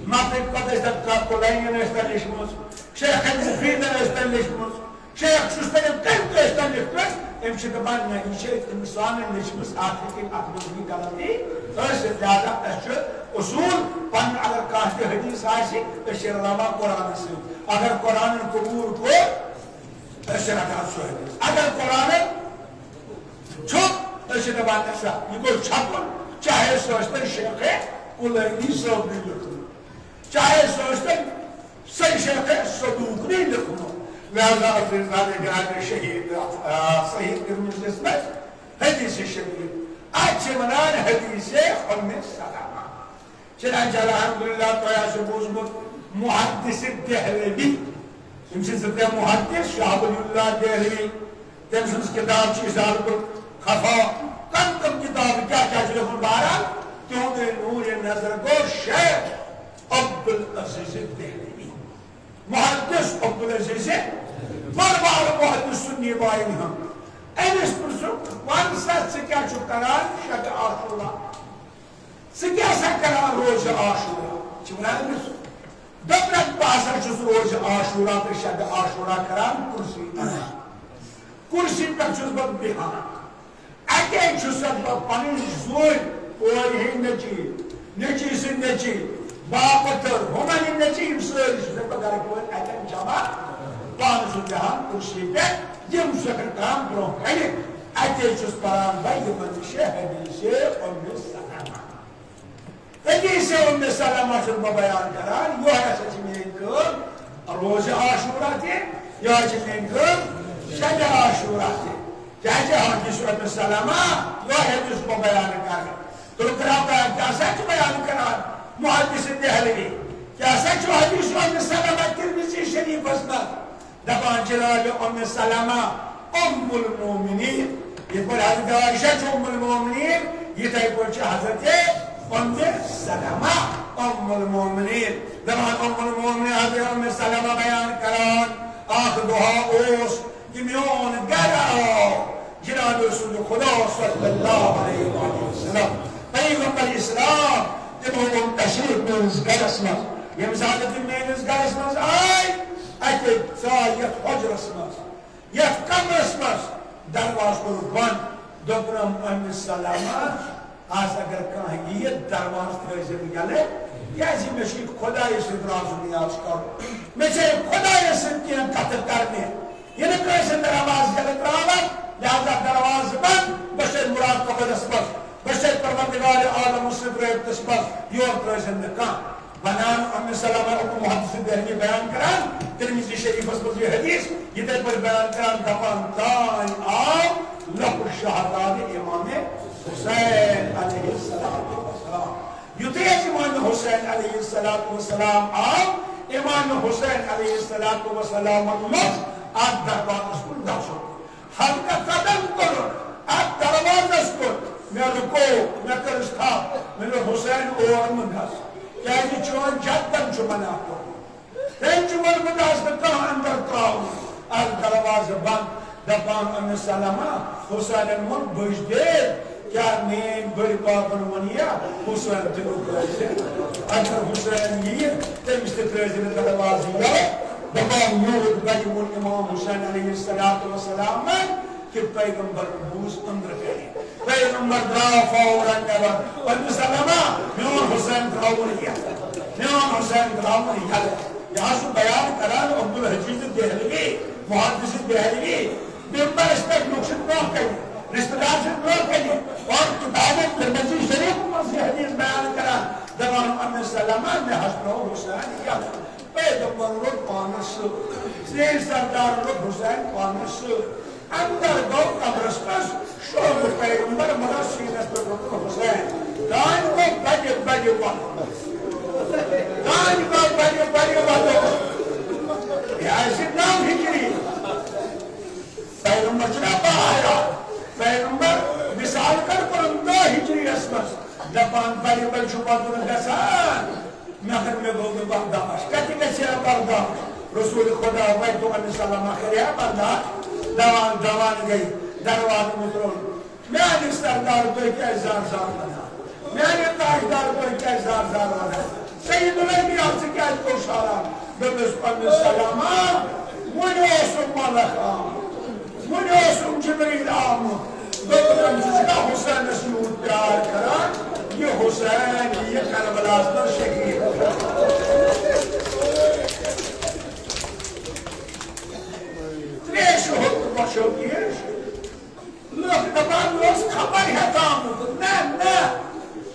مجیٖد۔ پتہٕ ٲسۍ تَتھ کلینین ٲسۍ تَتھ لیچھمٕژ، شیخ مفیدن ٲسۍ تَتھ لیچھمٕژ، شیخ شُسترین کٔمۍ تہِ ٲسۍ تَتھ لیکھمٕژ، أمۍ چھِ دَپان، نہ، یہِ چھِ أسۍ اِنسانن لیچھمٕژ، اَتھ ہیٚکہِ اَکھ بِہِتھ غلطی ٲسِتھ۔ لہذا اَسہِ چھُ اصوٗل پَنُن، اگر کانٛہہ تہِ حدیث آسہِ، أسۍ چھِ رلاوان قرآنس سۭتۍ۔ اگر قرآنن قبوٗل کوٚر، أسۍ چھِ رٹان سُہ حدیث۔ اگر قرآنن چھُ، أسۍ چھِ دَپان، نسا، یہِ گوٚو چھَپُن، چاہے سُہ ٲسۍ تَن شیخ کُلٲنی صٲبنٕے لیوٚکھمُت، چاہے سُہ ٲسۍ تَن سید شیخ صدوقنٕے لیوٚکھمُت۔ لہذا عزیزان گرامی، شہید، آ، صحیح ترمذیس منٛز حدیث شریف، اَتھ چھِ وَنان حدیث اُم سلمہ۔ چنانچہ الحمدللہ تۄہہِ آسیو بوٗزمُت محدث دہلوی، یِم چھِ زٕ ترٛےٚ محدث، شاہ ولی اللہ دہلوی، تٔمۍ سٕنٛز کِتاب چھِ اِزالۃ الخفا، کم کم کِتابہٕ کیٛاہ کیٛاہ چھِ لیوٚکھمُت، بہرحال تِہُنٛدُے نوٗرِ نظر گوٚو شیخ عبدالعزیز دہلوی، محدث عبدالعزیز، بٔڑ بارٕ محدث سنی بایَن ہُنٛد۔ أمِس پرٛژھُکھ، وَن سا، ژٕ کیٛاہ چھُکھ کران شبِ عاشورہ؟ ژٕ کیٛاہ سا کران روزِ عاشورہ؟ چھِ وَنان أمِس، دوٚپنَکھ، بہٕ ہسا چھُس روزِ عاشورہ تہٕ شبِ عاشورہ کران کُرسی پٮ۪ٹھ۔ کُرسی پٮ۪ٹھ چھُس بہٕ بیٚہان۔ اَتے چھُسَکھ بہٕ پَنٕنۍ زُرۍ، کورِ ہٕنٛدۍ نیٚچِوۍ، نیٚچِوۍ سٕنٛدۍ نیٚچِوۍ، بابہٕ تہٕ ہُمَن ہٕنٛدۍ نیٚچِوۍ، یِم سٲری چھُسَکھ بہٕ گَرٕکۍ وٲلۍ اَتٮ۪ن جمع پانہٕ سُنٛد بیٚہان کُرسی پٮ۪ٹھ، یِم چھُسَکھ کَران برٛونٛہہ کَنہِ۔ اَتے چھُس پَران بہٕ یِمَن نِش حدیثِ اُمِ سلمہ۔ حدیثِ اُمِ سلمہ چھُس بہٕ بیان کران، یِہوٚے ہسا چھِ میٛٲنۍ کٲم روزِ عاشورہ تہِ، یِہوٚے چھِ میٛٲنۍ کٲم شبِ عاشورہ تہِ۔ کیٛازِ حدیثِ اُمِ سلمہ، یِہوٚے حدیث چھُس بہٕ بیان کران۔ تُلہٕ کران بیان، کیٛاہ سا چھُ بیان کران محدث دہلوی؟ کیٛاہ سا چھُ حدیثِ اُمِ سلمہ ترمذی شریفس منٛز؟ دپان جناب ام سلمہ ام المومنین، یتھ پٲٹھۍ حضرت عائشہ چھِ ام المومنین، یتھے پٲٹھۍ چھِ حضرت ام سلمہ ام المومنین۔ دپان ام المومنین حضرت ام سلمہ بیان کران، اکھ دۄہا اوس کہ میون گرٕ آو جناب رسول خدا صلی اللہ علیہ وآلہ وسلم، پیغمبر اسلام، تِمو اوٚن تشریف میٲنِس گرس منٛز۔ ییٚمہِ ساتہٕ تِم میٲنِس گرس منٛز آے، اَتہِ ژاے یَتھ حُجرس منٛز، یَتھ کمرس منٛز، دروازٕ کوٚرُکھ بنٛد۔ دوٚپنم، أمِس سلامہ، از اگر کانٛہہ ییہِ، دروازٕ ترٲوزٮ۪م یَلہٕ، کیٛازِ مےٚ چھُ خۄدایَس سۭتۍ راز و نیاز کَرُن۔ مےٚ چھےٚ خۄدایَس سۭتۍ کینٛہہ کَتھٕ کَرنہِ۔ ییٚلہِ کٲنٛسہِ دروازٕ یَلہٕ ترٛاوَن، لہذا دروازٕ بنٛد، بہٕ چھُسَے مراقبتَس منٛز، بہٕ چھُسَے پروردگار عالمَس سۭتۍ رٲبطَس منٛز، یور ترٲوزٮ۪م نہٕ کانٛہہ۔ بنان ام سلمہ، ابو محدث دہلوی بیان کران، ترمذی شریفس منٛز یہِ حدیث، یِتھے پٲٹھۍ بیان کران، دپان، تانۍ آو لۄکُٹ شہزادٕ امام حسین علیہ الصلوۃ والسلام۔ یُتھُے اَسہِ امام حسین علیہ الصلوۃ والسلام آو، امام حسین علیہ الصلوۃ والسلام منٛز اتھ دروازس کُن گژھُن۔ ہلکہٕ قدم کوٚرُن، اتھ دروازس کُن۔ مےٚ رُکو، مےٚ کٔرٕس تھپھ، مےٚ دوٚپ، حسین، اور مہٕ گژھ، کیازِ چون جدن چھُ منع کوٚرمُت۔ تٔمۍ چھُ ووٚنمُت، از نہٕ کانٛہہ اندر ترٛاوُن۔ از دروازٕ بنٛد۔ دپان، ام سلمہ، حسینن ووٚن، بٔج دے، کیٛاہ میٲنۍ بٔڑۍ بابن ووٚن یا حسین تہِ رُکٲوزِ؟ اگر حسین یِیہِ، تٔمِس تہِ ترٲوزِ نہٕ دروازٕ یلہٕ۔ دپان، یوٗت بجہِ ووٚن امام حسین علیہ الصلوۃ والسلامن کہ پیغمبر بوز أنٛدرٕ کنہِ۔ پیغمبر درٛاو فوراً نٮ۪بر۔ ام سلمہ، میون حسین ترٛاوُن یلہٕ، میون حسین ترٛاوُن یلہٕ۔ یہِ حظ چھُ بیان کران عبدالحفیظ دہلوی، محدث دہلوی۔ ممبرس پٮ۪ٹھ لُکھ چھِ برونٛہہ کنہِ، رشتہٕ دار چھِ برونٛہہ کنہِ، اور کتابن ترمذی شریف منٛز یہِ حدیث بیان کران، دپان، ام سلمہ، مےٚ حظ ترٛوو حسین یلہٕ۔ پیغمبر روٚٹ پانس سۭتۍ، سرینۍ سردار روٚٹ حسین پانس سۭتۍ۔ اندر گوٚو کمرس منٛز، شوٚنٛگ پیغمبر، مگر سیٖنس پٮ۪ٹھ روٚٹُن حسین۔ دانہِ گوٚو بجہِ بجہِ وَتُن۔ دانہِ گوٚو بجہِ بجہِ وَتُن۔ یہِ آسہِ نَو ہِجری۔ پیغمبر چھُنہ باہرا۔ پیغمبر وِصال کر کوٚرُن دَہ ہِجری یَس منٛز۔ دَپان، بَلہِ بَلہِ چھُ وَدُن گژھان۔ مگر مےٚ گوٚو نہٕ برداش۔ کَتہِ گژھِ ہا برداش؟ رسول خدا وَتہِ دُعا نِسا لما کَرِ ہا برداش۔ دوان، دوان گٔے، دروازٕ مُترُن۔ میانہِ سردار، تُہۍ کیٛازِ زار زار ونان؟ میانہِ تاجدار، تُہۍ کیٛازِ زار زار ونان؟ سید الانبیاء، ژٕ کیٛازِ گوٚو شرم؟ دوٚپمَس، پننِس سلامہ، وُنہِ اوسُم ملک آمُت، وُنہِ اوسُم جبریل آمُت۔ دوٚپُن، ژٕ چھُکھا حسینس یوٗت پیار کران؟ یہِ حسین یِیہِ کربلاہس منٛز شہید۔ تریشہِ ہُنٛد بۄچھو تیش۔ لُکھ دَپان، یہِ اوس خبر ہٮ۪تھ آمُت۔ نہ، نہ،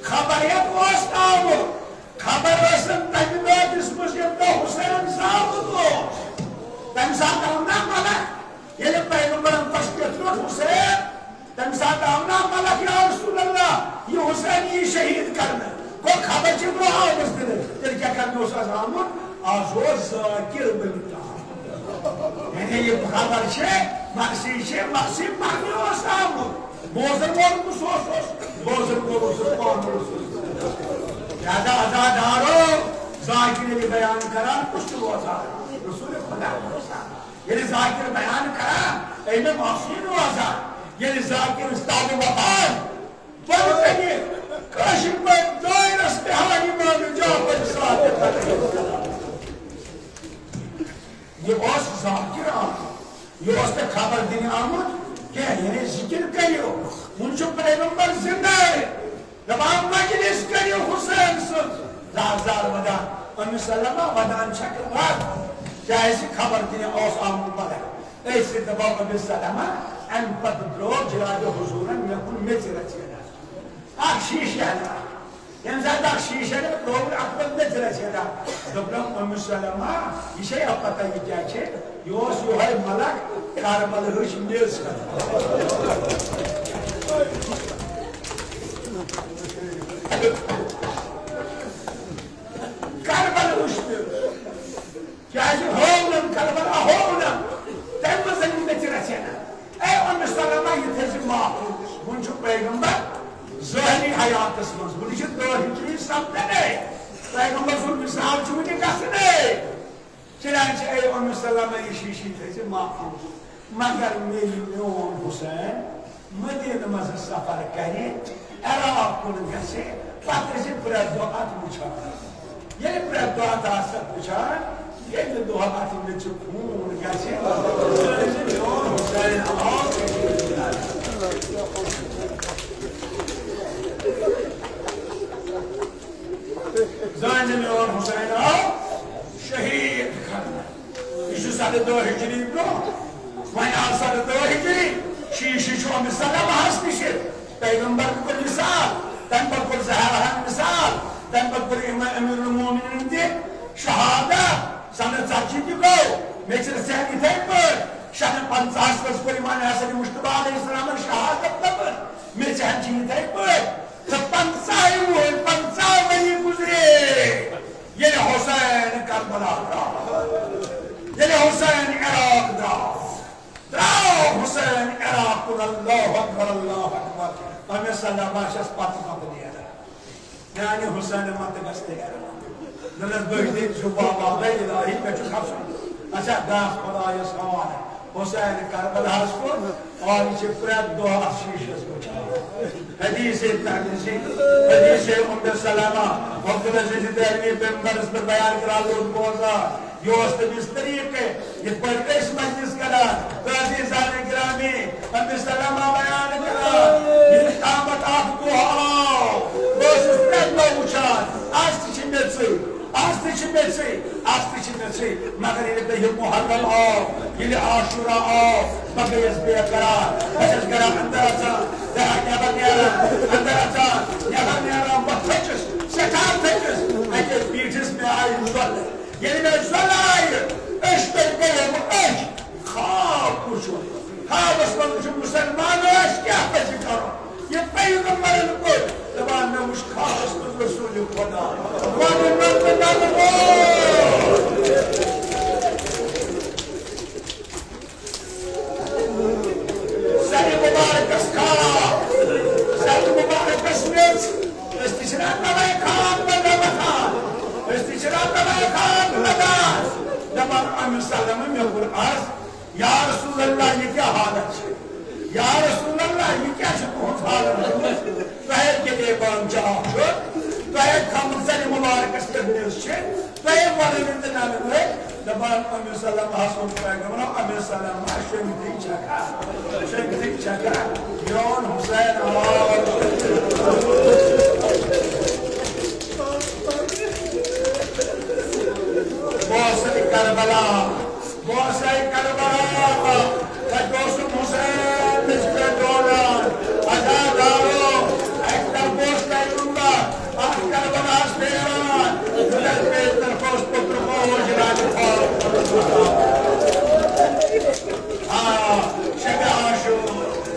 خبر ہٮ۪تھ اوس نہٕ آمُت۔ خبر ٲسٕن تَمہِ دۄہ دِژمٕژ، ییٚمہِ دۄہ حسین زامُت اوس۔ تَمہِ ساتہٕ آو نا ملک، ییٚلہِ پیغمبرن تشریف روٚٹ حسین، تَمہِ ساتہٕ آو نا ملک، یا رسول اللہ، یہِ حسین یی شہید کرنہٕ۔ گوٚو خبر چھِ برونٛہہ آمٕژ دِنہٕ، تیٚلہِ کیٛاہ کرنہِ اوس آز آمُت؟ آز اوس ذاکر بٔنِتھ آمُت۔ یعنی یہِ خبر چھِ مگسی چھِ، مگسی پرنہِ اوس آمُت۔ بوزن وول کُس اوس؟ اوس بوزن وول اوس، اوس پانہٕ اوس۔ لہذا عزادارو، ذاکر ییٚلہِ بیان کران، کُس چھُ روزان؟ رسول خدا روزان۔ ییٚلہِ ذاکر بیان کران، أمۍ معصوم روزان۔ ییٚلہِ ذاکر استاد وطن بۄنہٕ کنہِ کٲشِر پٲٹھۍ دٲیرس نِہان امام جعفر صادق علیہ السلام۔ یہِ اوس ذاکر آمُت، یہِ اوس نہٕ خبر دِنہِ آمُت کینٛہہ، یعنی ذِکِر کٔرِو، وُنہِ چھُ پیغمبر زِندَے۔ دَپان مجلس کٔرِو حسین سٕنٛز۔ زار زار ودان، اُمِّ سلمہ ودان چھکھ وَد، کیازِ خبر دِنہِ اوس آمُت مگر۔ أتھۍ سۭتۍ دَپان اُمِّ سلمہ، اَمہِ پتہٕ درٛاو جناب حضوٗرن مےٚ کُن میٚژِ رژھِ ہنا۔ اکھ شیٖشہٕ ہنا۔ ییٚمہِ ساتہٕ اکھ شیٖشہٕ ہنا ترٛووُن، اَتھ منٛز میٚژِ رژھِ ہنا۔ دوٚپنم، اُمِّ سلمہ، یہِ چھے یا پتہ یہِ کیٛاہ چھِ؟ یہِ اوس یِہوٚے ملک، کربلہٕچ میٚژ۔ کربلہٕچ میٚژ۔ کیازِ ہوونم کربلا، ہوونم۔ تمہِ منٛز یِم مےٚ تہِ رژھِ ہنا۔ اے اُمِّ سلمہ، یہِ تھٲیزِ محفوظ۔ وُنہِ چھُ پیغمبر ظٲہری حیاتس منٛز۔ وُنہِ چھِ دَہ ہِجری سپدنے۔ پیغمبر سُنٛد وِصال چھُ وُنہِ گژھنے۔ چنانچہ اے اُمِّ سلمہ، یہِ شیٖشہٕ تھٲیزِ محفوظ۔ مگر ییٚلہِ میون حسین مدینہ منٛز سفر کرِ، عراق کُن گژھِ، پتہٕ ٲسۍ پرٛٮ۪تھ دۄہ اتھ وٕچھان۔ ییٚلہِ پرٛٮ۪تھ دۄہ اتھ آسکھ وٕچھان، ییٚمہِ دۄہ اتھ میٚژِ خوٗن گژھِ، سُہ ٲسۍ میون حسین آو۔ سَتہٕ دۄہ ہِجری برٛونٛہہ، وۄنۍ آو سَتہٕ دۄہ ہِجری، شیٖشہٕ چھُ أمِس سَلامَس نِش۔ پیغمبر کوٚر وِصال، تَمہِ پَتہٕ کوٚر زہراہَن وِصال، تَمہِ پَتہٕ کوٚر اِمام امیٖر المومنیٖن تہِ شہادت، سَنہٕ ژَتجی تہِ گوٚو، مےٚ چھِ رژھِ ہَن یِتھَے پٲٹھۍ، شَتہٕ پنٛژاہَس منٛز کوٚر اِمام حسن مجتبیٰ علیہ السلامَن شہادت دَپان، مےٚ چھِ ہَن چھِ یِتھَے پٲٹھۍ۔ تہٕ پنٛژاہ وُہٕرۍ، پنٛژاہ ؤری گُزرے، ییٚلہِ حسین کربلا درٛاو، ییٚلہِ حسین عراق درٛاو، درٛاو حسین عراق کُن، اللہ اکبر، اللہ اکبر۔ أمِس سلام چھَس پتہٕ پتہٕ نیران۔ میانہِ حسین مت گژھِ نیرُن۔ دوٚپنَس، بہٕ دِمہٕ جواب، الہی، مےٚ چھُ کھسُن۔ اچھا، گژھ خۄدایَس حوالہٕ۔ حسین کربلاہَس کُن، اور یہِ چھِ پرٛٮ۪تھ دۄہ اَتھ شیٖشَس وٕچھان۔ حدیث ترمذی، حدیث ام سلمہ، عبدالعزیز دہلوی ممبرس پر بیان کران، لوگ بوزان۔ یہ اوس تٔمِس طریقہٕ، یِتھ پٲٹھۍ أسۍ مجلس کران، تہٕ عزیزان گرامی، ام سلمہ بیان کران، ییٚلہِ قیامت اکھ دۄہ آو، بہٕ ٲسٕس پرٛٮ۪تھ دۄہ وٕچھان، از تہِ چھِ میٚژٕے۔ از تہِ چھِ میٚژٕے، از تہِ چھِ میٚژٕے، مگر ییٚلہِ دٔہِم محرم آو، ییٚلہِ عاشورہ آو، بہٕ گٔیَس بے قرار۔ بہٕ چھَس گرا اندر اژان، گرا نٮ۪بر نیران، اندر اژان، نٮ۪بر نیران۔ بہٕ تھٔچِس، سٮ۪ٹھاہ تھٔچِس۔ اَتہِ پیٖٹھِس مےٚ آیہِ زۄلہٕ۔ ییٚلہِ مےٚ زۄلہٕ آیہِ، أچھ تَلہِ گٔیَم أچھ۔ خواب وٕچھُن۔ خوابس منٛز وٕچھُن، مسلمان ٲسۍ، کیٛاہ پزِ کرُن؟ یہِ پیغمبرن کوٚر۔ دپان، مےٚ وٕچھ خوابس منٛز رسول خدا۔ وَنہِ مےٚ تہٕ نہ ووت۔ سرِ مُبارکس خواب، سرِ مُبارکس میٚژ۔ أسۍ تہِ چھِنہ تَوَے خواب پَتہٕ وۄتھان۔ أسۍ تہِ چھِنہ تَوَے خواب پَتہٕ۔ دپان، اَمہِ سلمہٕ مےٚ کوٚر عرض، یا رسول اللہ، یہِ کیٛاہ حالت چھِ؟ یا رسول اللہ، یہِ کیٛاہ چھِ تُہٕنٛز حالت گٔمٕژ؟ تۄہہِ کِتھَے پٲٹھۍ چھُ اکھ چھُ، تۄہہِ کھمژن مُبارکس پٮ۪ٹھ میٚژ چھِ، تۄہہِ وَنان تہٕ نَنہٕ وٲلۍ۔ دَپان، اَمہِ سلام حسن پیغمبر، اَمہِ سلام شنگتی چھکا، شنگتی چھکا، میون حسین آو۔ بہٕ اوسُس کربلا۔ بہٕ اوسَے کربلا، تَتہِ اوسُم حسین، مےٚ چھِ پٮ۪ٹھ ڈولان۔ عزادارو، اَکہِ طرفہٕ اوس پیغمبر، اَتھ کربلاہَس پھیران۔ مگر بیٚیہِ طرفہٕ اوس پُتر موج راجہِ پاک۔ آ، شبِ عاشور،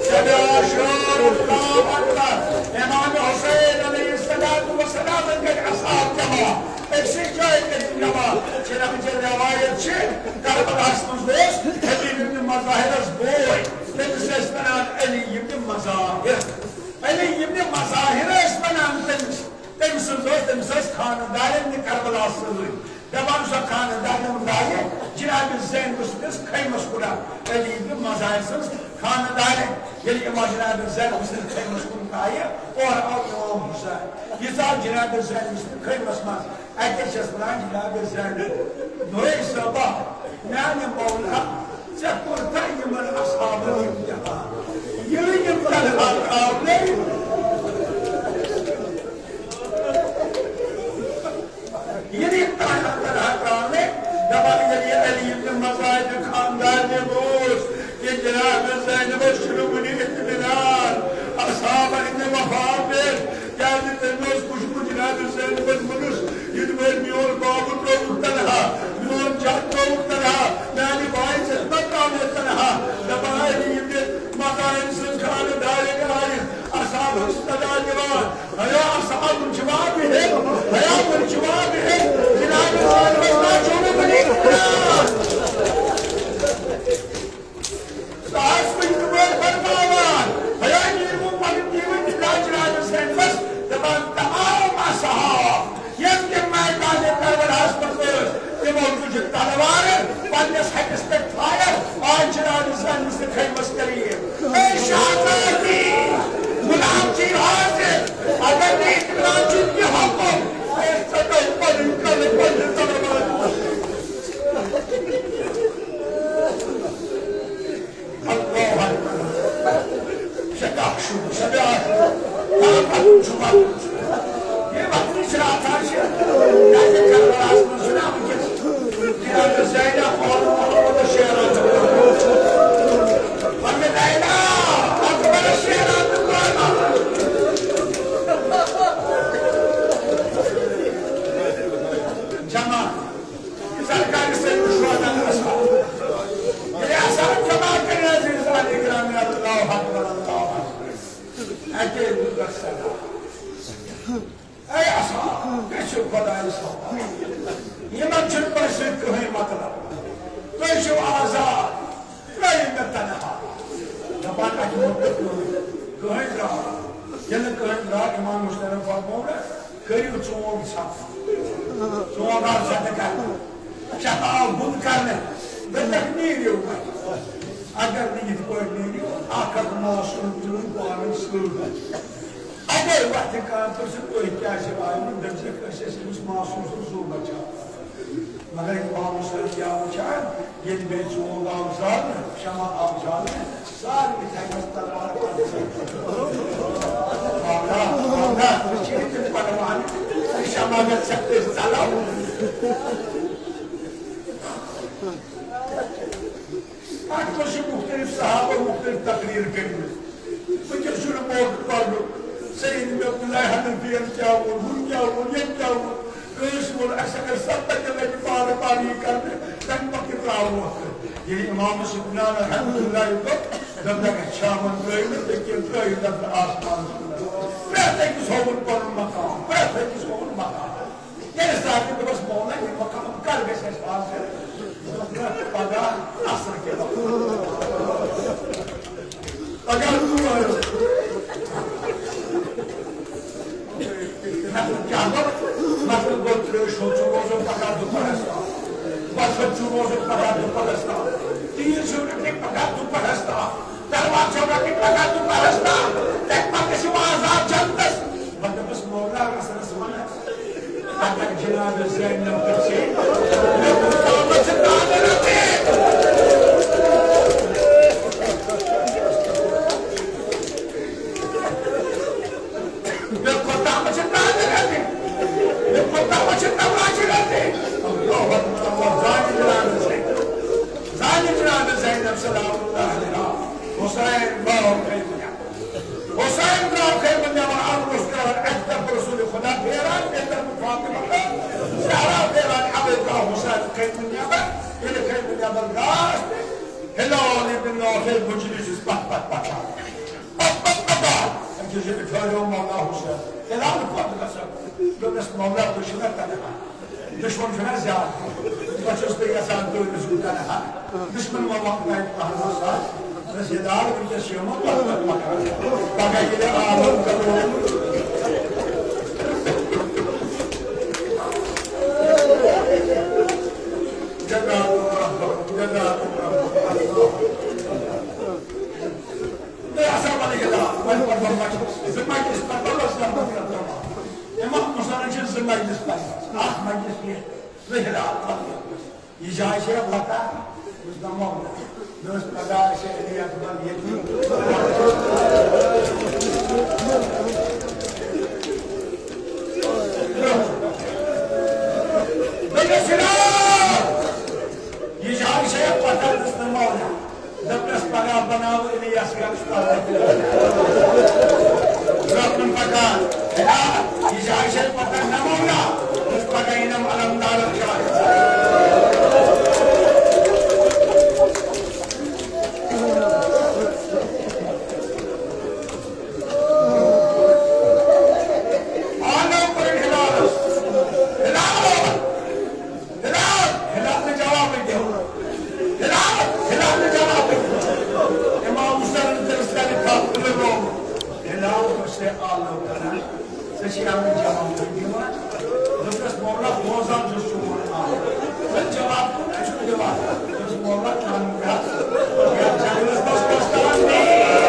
شبِ عاشور، اللہ اکبر۔ امام حسین علیہ الصلوۃ والسلام کَرِ اصحاب جمع۔ أکسٕے جایہِ کٔرِو نماز۔ چنانچہ روایت چھِ، کربلاہَس منٛز اوس حبیب ابن مظاہرَس بوے، تٔمِس ٲسۍ وَنان علی ابن مظاہر۔ علی ابن مظاہر ٲسۍ وَنان تٔمِس۔ تٔمۍ سٕنٛز ٲس، تٔمِس ٲس خانہٕ دارٮ۪ن تہِ کربلاہَس سۭتۍ۔ دَپان، سۄ خانہٕ دارٮ۪ن درٛایہِ جناب زینب سٕنٛدِس خیمَس کُن۔ علی ابن مظاہر سٕنٛز خانہٕ دارٮ۪ن، ییٚلہِ یِمو جناب زینب سٕنٛدِس خیمَس کُن درٛایہِ، اورٕ آو امام حسین۔ یہِ ژاو جناب زینب سٕنٛدِس خیمَس منٛز۔ اَتہِ چھَس وَنان جناب زینب، نوے صٲبا، میانہِ مولا، ژےٚ کوٚرتھا یِمن اصحابن امتحان؟ ییٚلہِ یِم تنہا ترٛاونَے، ییٚلہِ یِم تنہا، تنہا ترٛاونَے، دَپان، ییٚلہِ یہِ علی ابن مظاہر خاندار مےٚ بوٗز، یہِ جناب زینبس چھُنہٕ وُنہِ اطمینان، اصحابن ہٕنٛدِ وفا پٮ۪ٹھ، کیازِ تٔمۍ اوس وُچھمُت جناب زینبس منٛز، یِتھ پٲٹھۍ میون بابہٕ ترٛووُکھ تنہا، میون جد ترٛووُکھ تنہا، میانہِ بایہِ ژےٚ ما ترٛاونَے تنہا؟ دَپان، یہِ تہِ مکانن سٕنٛز خانہٕ دارِ گاڑِ، اصحابن صدا دِوان، ہیا اصحابن چھِ واپس ہیٚتھ، ہیا وُنہِ چھِ واپس ہیٚتھ، جناب زینبس ما چھُو نہٕ وُنہِ اطمینان؟ سُہ آسہِ وٕنہِ تہِ وٲلۍ فرماوان، ہیا نیٖرِو پنٕنۍ دیٖوٕنۍ تِلاچ راجس سینس، دَپان، تمام اصحاب، یِم تِم میدانِ کربلاہس منٛز ٲسۍ، تِمو تُجہِ تلوارٕ پننِس ہتھس پٮ۪ٹھ تھایَکھ، آز چھِ راجس سینس تہٕ خیمس قریب۔ اے شہزادی، غلام چھِ حاضر، اگر نہٕ اطمینان چھُ تہِ حُکُم، أسۍ ژَٹو پنٕنۍ کلہٕ پننہِ تلوارٕ۔ اللہ اکبر۔ شبِ عاشور، شبِ عاشور۔ ہاں، پتہٕ چھُ وَنُن۔ یہِ وَننٕچ راتھا چھِ، کیٛازِ کربلاہَس منٛز چھُنہ وٕنکیٚس جناب زینب اور ییٚلہِ کٲنٛسہِ درٛاو، امام حسینن فرموو نا، کٔرِو ژونٛگ ژھۄپہٕ۔ ژونٛگ آو ژھۄپہٕ کرنہٕ۔ شفا آو بُنٛد کرنہٕ۔ دوٚپنکھ، نیٖرِو وۄنۍ۔ اگر نہٕ یِتھ پٲٹھۍ نیٖرِو، اکھ اکھ معصوم تُلُن پانَس سۭتۍ۔ اَدے وَتھِ کانٛہہ پرٛژھِ، تُہۍ کیٛازِ آیوٕ؟ دوٚپنکھ، أسۍ ٲسۍ أمِس معصوم سُنٛد زُو بچاوان۔ مگر امام حسین کیٛاہ وٕچھان؟ ییٚلہِ بیٚیہِ ژونٛگ آو زالنہٕ، شمع آو زالنہٕ، سارنٕے تھایمَژٕ تلوار پننہِ سۭتۍ۔ مولا، مولا، أسۍ چھِ ییٚتہِ پرواہ، یہِ شمع گژھِ اَسہِ ژَلو۔ اَتھ منٛز چھِ مُختٔلِف صحابہ مُختٔلِف تقریر کٔرمٕژ۔ وٕنکیٚس چھُنہٕ موقعہٕ پَرنُک۔ سید ابن عبداللہ حنفیَن کیٛاہ ووٚن، ہُم کیٛاہ ووٚن، ییٚمۍ کیٛاہ ووٚن۔ کٲنٛسہِ ووٚن، اَسہِ اگر ستتھ تہِ لَگہِ پانہٕ پانہٕ یہِ کَرنہِ، تَمہِ پَتہٕ تہِ ترٛاوو اَتھ۔ ییٚلہِ امام سفیان رحمتہ اللہ دوٚپ، دوٚپنَکھ، اَسہِ چھِ یِمَن ترٛٲومٕتۍ، أکِس ترٛٲوِتھ دَپنہٕ آسمانَس کُن۔ پرٛٮ۪تھ أکِس ہووُن پَنُن مقام، پرٛٮ۪تھ أکِس ہووُن مقام۔ ییٚلہِ ساعتہِ دوٚپُس، مولا، یہِ مقام کر گژھِ اَسہِ حٲصِل؟ دوٚپُن، پگاہ عصر کہِ وقتہٕ۔ پگاہ ژور۔ مطلب کیٛاہ گوٚو؟ مطلب گوٚو، ترٛٲوِو شُر ژٕ روزُن پگاہ دُپہرس تام۔ وۄتھُن ژٕ روزُن پگاہ دُپہرس تام۔ تیٖر چھِو رٹٕنۍ پگاہ دُپہرس تام۔ تلوار چھِو رٹٕنۍ پگاہ دُپہرس تام۔ تَمہِ پتہٕ گژھِ وۄنۍ عذاب جنتس۔ مےٚ دوٚپُس، مولا، عصرس وَنہٕ۔ اگر جناب زینب پرژھِ، مےٚ کوٗتاہ وقت چھُ دانہِ رٹٕنۍ؟ مےٚ کوٗتاہ وقت چھُ دانہِ رٹٕنۍ؟ مےٚ کوٗتاہ وقت چھُ تماشہِ رٹٕنۍ؟ اللہ اکبر، اللہ، زانہِ جناب زینب، زانہِ جناب زینب سلام اللہ علیہا، حسین باو خیمہ۔ حسین درٛاو خیمہٕ نٮ۪بر، عرض اوس کران، اَکہِ طرفہٕ رسول خدا پھیران، بیٚیہِ طرفہٕ فاطمہ تہٕ زہرا پھیران، اَوَے درٛاو حسین خیمہٕ نٮ۪بر۔ ییٚلہِ خیمہٕ نٮ۪بر درٛاس، ہلال ابن نافع مجلسس پتھ پتھ پکان۔ پتھ پتھ پکان۔ أکِس جایہِ ٹھٔہریو مولا حسین۔ ہلال کوٚت گژھان؟ دوٚپنس، مولا، تُہۍ چھِو نا تنہا؟ دشمن چھُنہ زیادٕ؟ بہٕ چھُس نہٕ یژھان تُہۍ روٗزِو تنہا۔ دشمن ما وقتاے پہلوس ساتھ۔ بس یہ دار وٕنکیٚس چھُ یِمو پتھ پتھ پکان۔ پگاہ ییٚلہِ عالم کرو۔ جزاکم اللہ، جزاکم اللہ۔ تُہۍ ہسا وَنہٕ یہِ راتھ، وۄنۍ پَرٕ بہٕ مجلس، زٕ مجلس پَرٕ بہٕ، بس یَتھ منٛز یَتھ ترٛاوان۔ امام حسینن چھِ زٕ مجلس پَرمَژٕ، اکھ مجلس یہِ، زٕ ہلال پَرمَژٕ۔ یہِ جاے چھےٚ پَتہ، بہٕ چھُس دَپان، مےٚ اوس پَگاہ اَسہِ علی اکبر ییٚتہِ۔ دوٚپمَس، ہلال، یہِ جاے چھےٚ پَتہ، دِژ نہٕ مولا۔ دوٚپنَس، پگاہ بناو الیاس گرس پتہٕ۔ دوٚپُن، پگاہ، ہے، یہِ جاے چھےٚ پتہ نہ مولا، دوٚپُس، پگاہ یِنم علمدارن جاے۔ آنو کوٚرُن ہلالس۔ ہلال! ہلال! ہلال نہٕ جوابٕے دِوان۔ ہلال! ہلال نہٕ جوابٕے دِوان۔ امام حسینن کٔرٕس تَمہِ پتہٕ پھِرِ رومُت۔ ہلال اوس ہے آلو کران۔ ژےٚ چھِ یِمن جوابٕے دِوان۔ دوٚپنَس، مولا، بوزان چھُس چون آلو۔ ژٕ جواب کیوں نہٕ چھُکھ دِوان؟ دوٚپُس، مولا، کران کیٛاہ؟ یَتھ جنگلس منٛز کۄس کران بیٚیہِ؟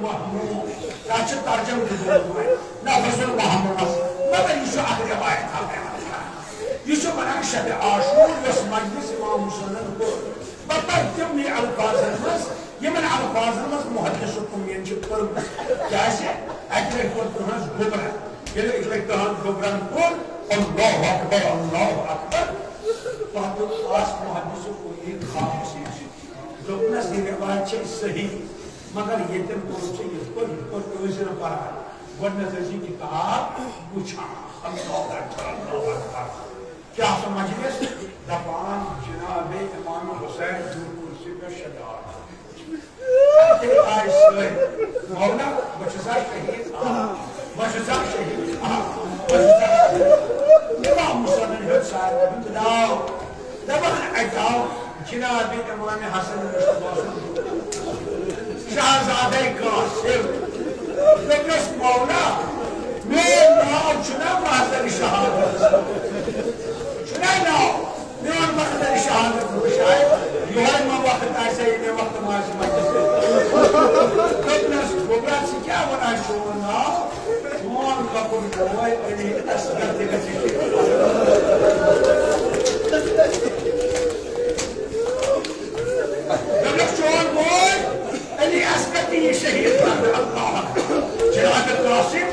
محمود، تَتھ چھُ ترجمہٕ تہِ گوٚمُت وۄنۍ، نفس المحمود، مگر یہِ چھُ اکھ رِوایت اکھ بیان کران۔ یہِ چھُ ونان شبِ عاشور یۄس مجلس امام حسینن کوٚر، بہٕ پرٕ تِمنٕے الفاظن منٛز، یِمن الفاظن منٛز محدث کُمین چھِ پٔرمٕژ۔ کیازِ؟ اکہِ لٹہِ کوٚر تُہنٛز گوٚبرن، ییٚلہِ اکہِ لٹہِ تُہنٛز گوٚبرن کوٚر، اللہ اکبر، اللہ اکبر، پتہٕ آس محدث کُمین خاموشی۔ دوٚپنَس، یہِ رِوایت چھے صحیح، مگر ییٚتٮ۪ن کوٚرُتھ ژےٚ یِتھ پٲٹھۍ، یِتھ پٲٹھۍ ٲسۍ زِ نہٕ پَران۔ گۄڈٕنٮ۪تھ ٲسۍ یہِ کِتاب وٕچھان۔ اللہ اکبر، اللہ اکبر۔ کیٛاہ سا مجلس؟ دَپان، جناب امام حسین دیُت کُرسی پٮ۪ٹھ شداد۔ اَتے آیہِ سٲری، مولا، بہٕ چھُسا شہیٖد؟ آ۔ بہٕ چھُسا شہیٖد؟ آ۔ بہٕ چھُسا شہیٖد؟ امام حسینن ہیوٚت ساروِیَن ہُنٛد ناو۔ دپان، اتہِ آو جناب امام حسن مصطفیٰ سُنٛد شہزادے قاسم۔ دوٚپنس، مولا، میون ناو چھُنا محضر شہادت؟ چھُنا ناو؟ میون محضر شہادت وٕچھ، آے یِہوٚے ما وقت آسہِ، یہِ مےٚ وقت ما آسہِ مجلس۔ دوٚپنس، گوٚبرا، ژٕ کیٛاہ ونان چون ناو؟ چون لۄکُٹ بوے علی اصغر تہِ گژھِ شہید۔ دوٚپُکھ، چون بوے علی اصغر تہِ یی شہید کرنہٕ۔ اللہ اکبر۔ جناب قاسم،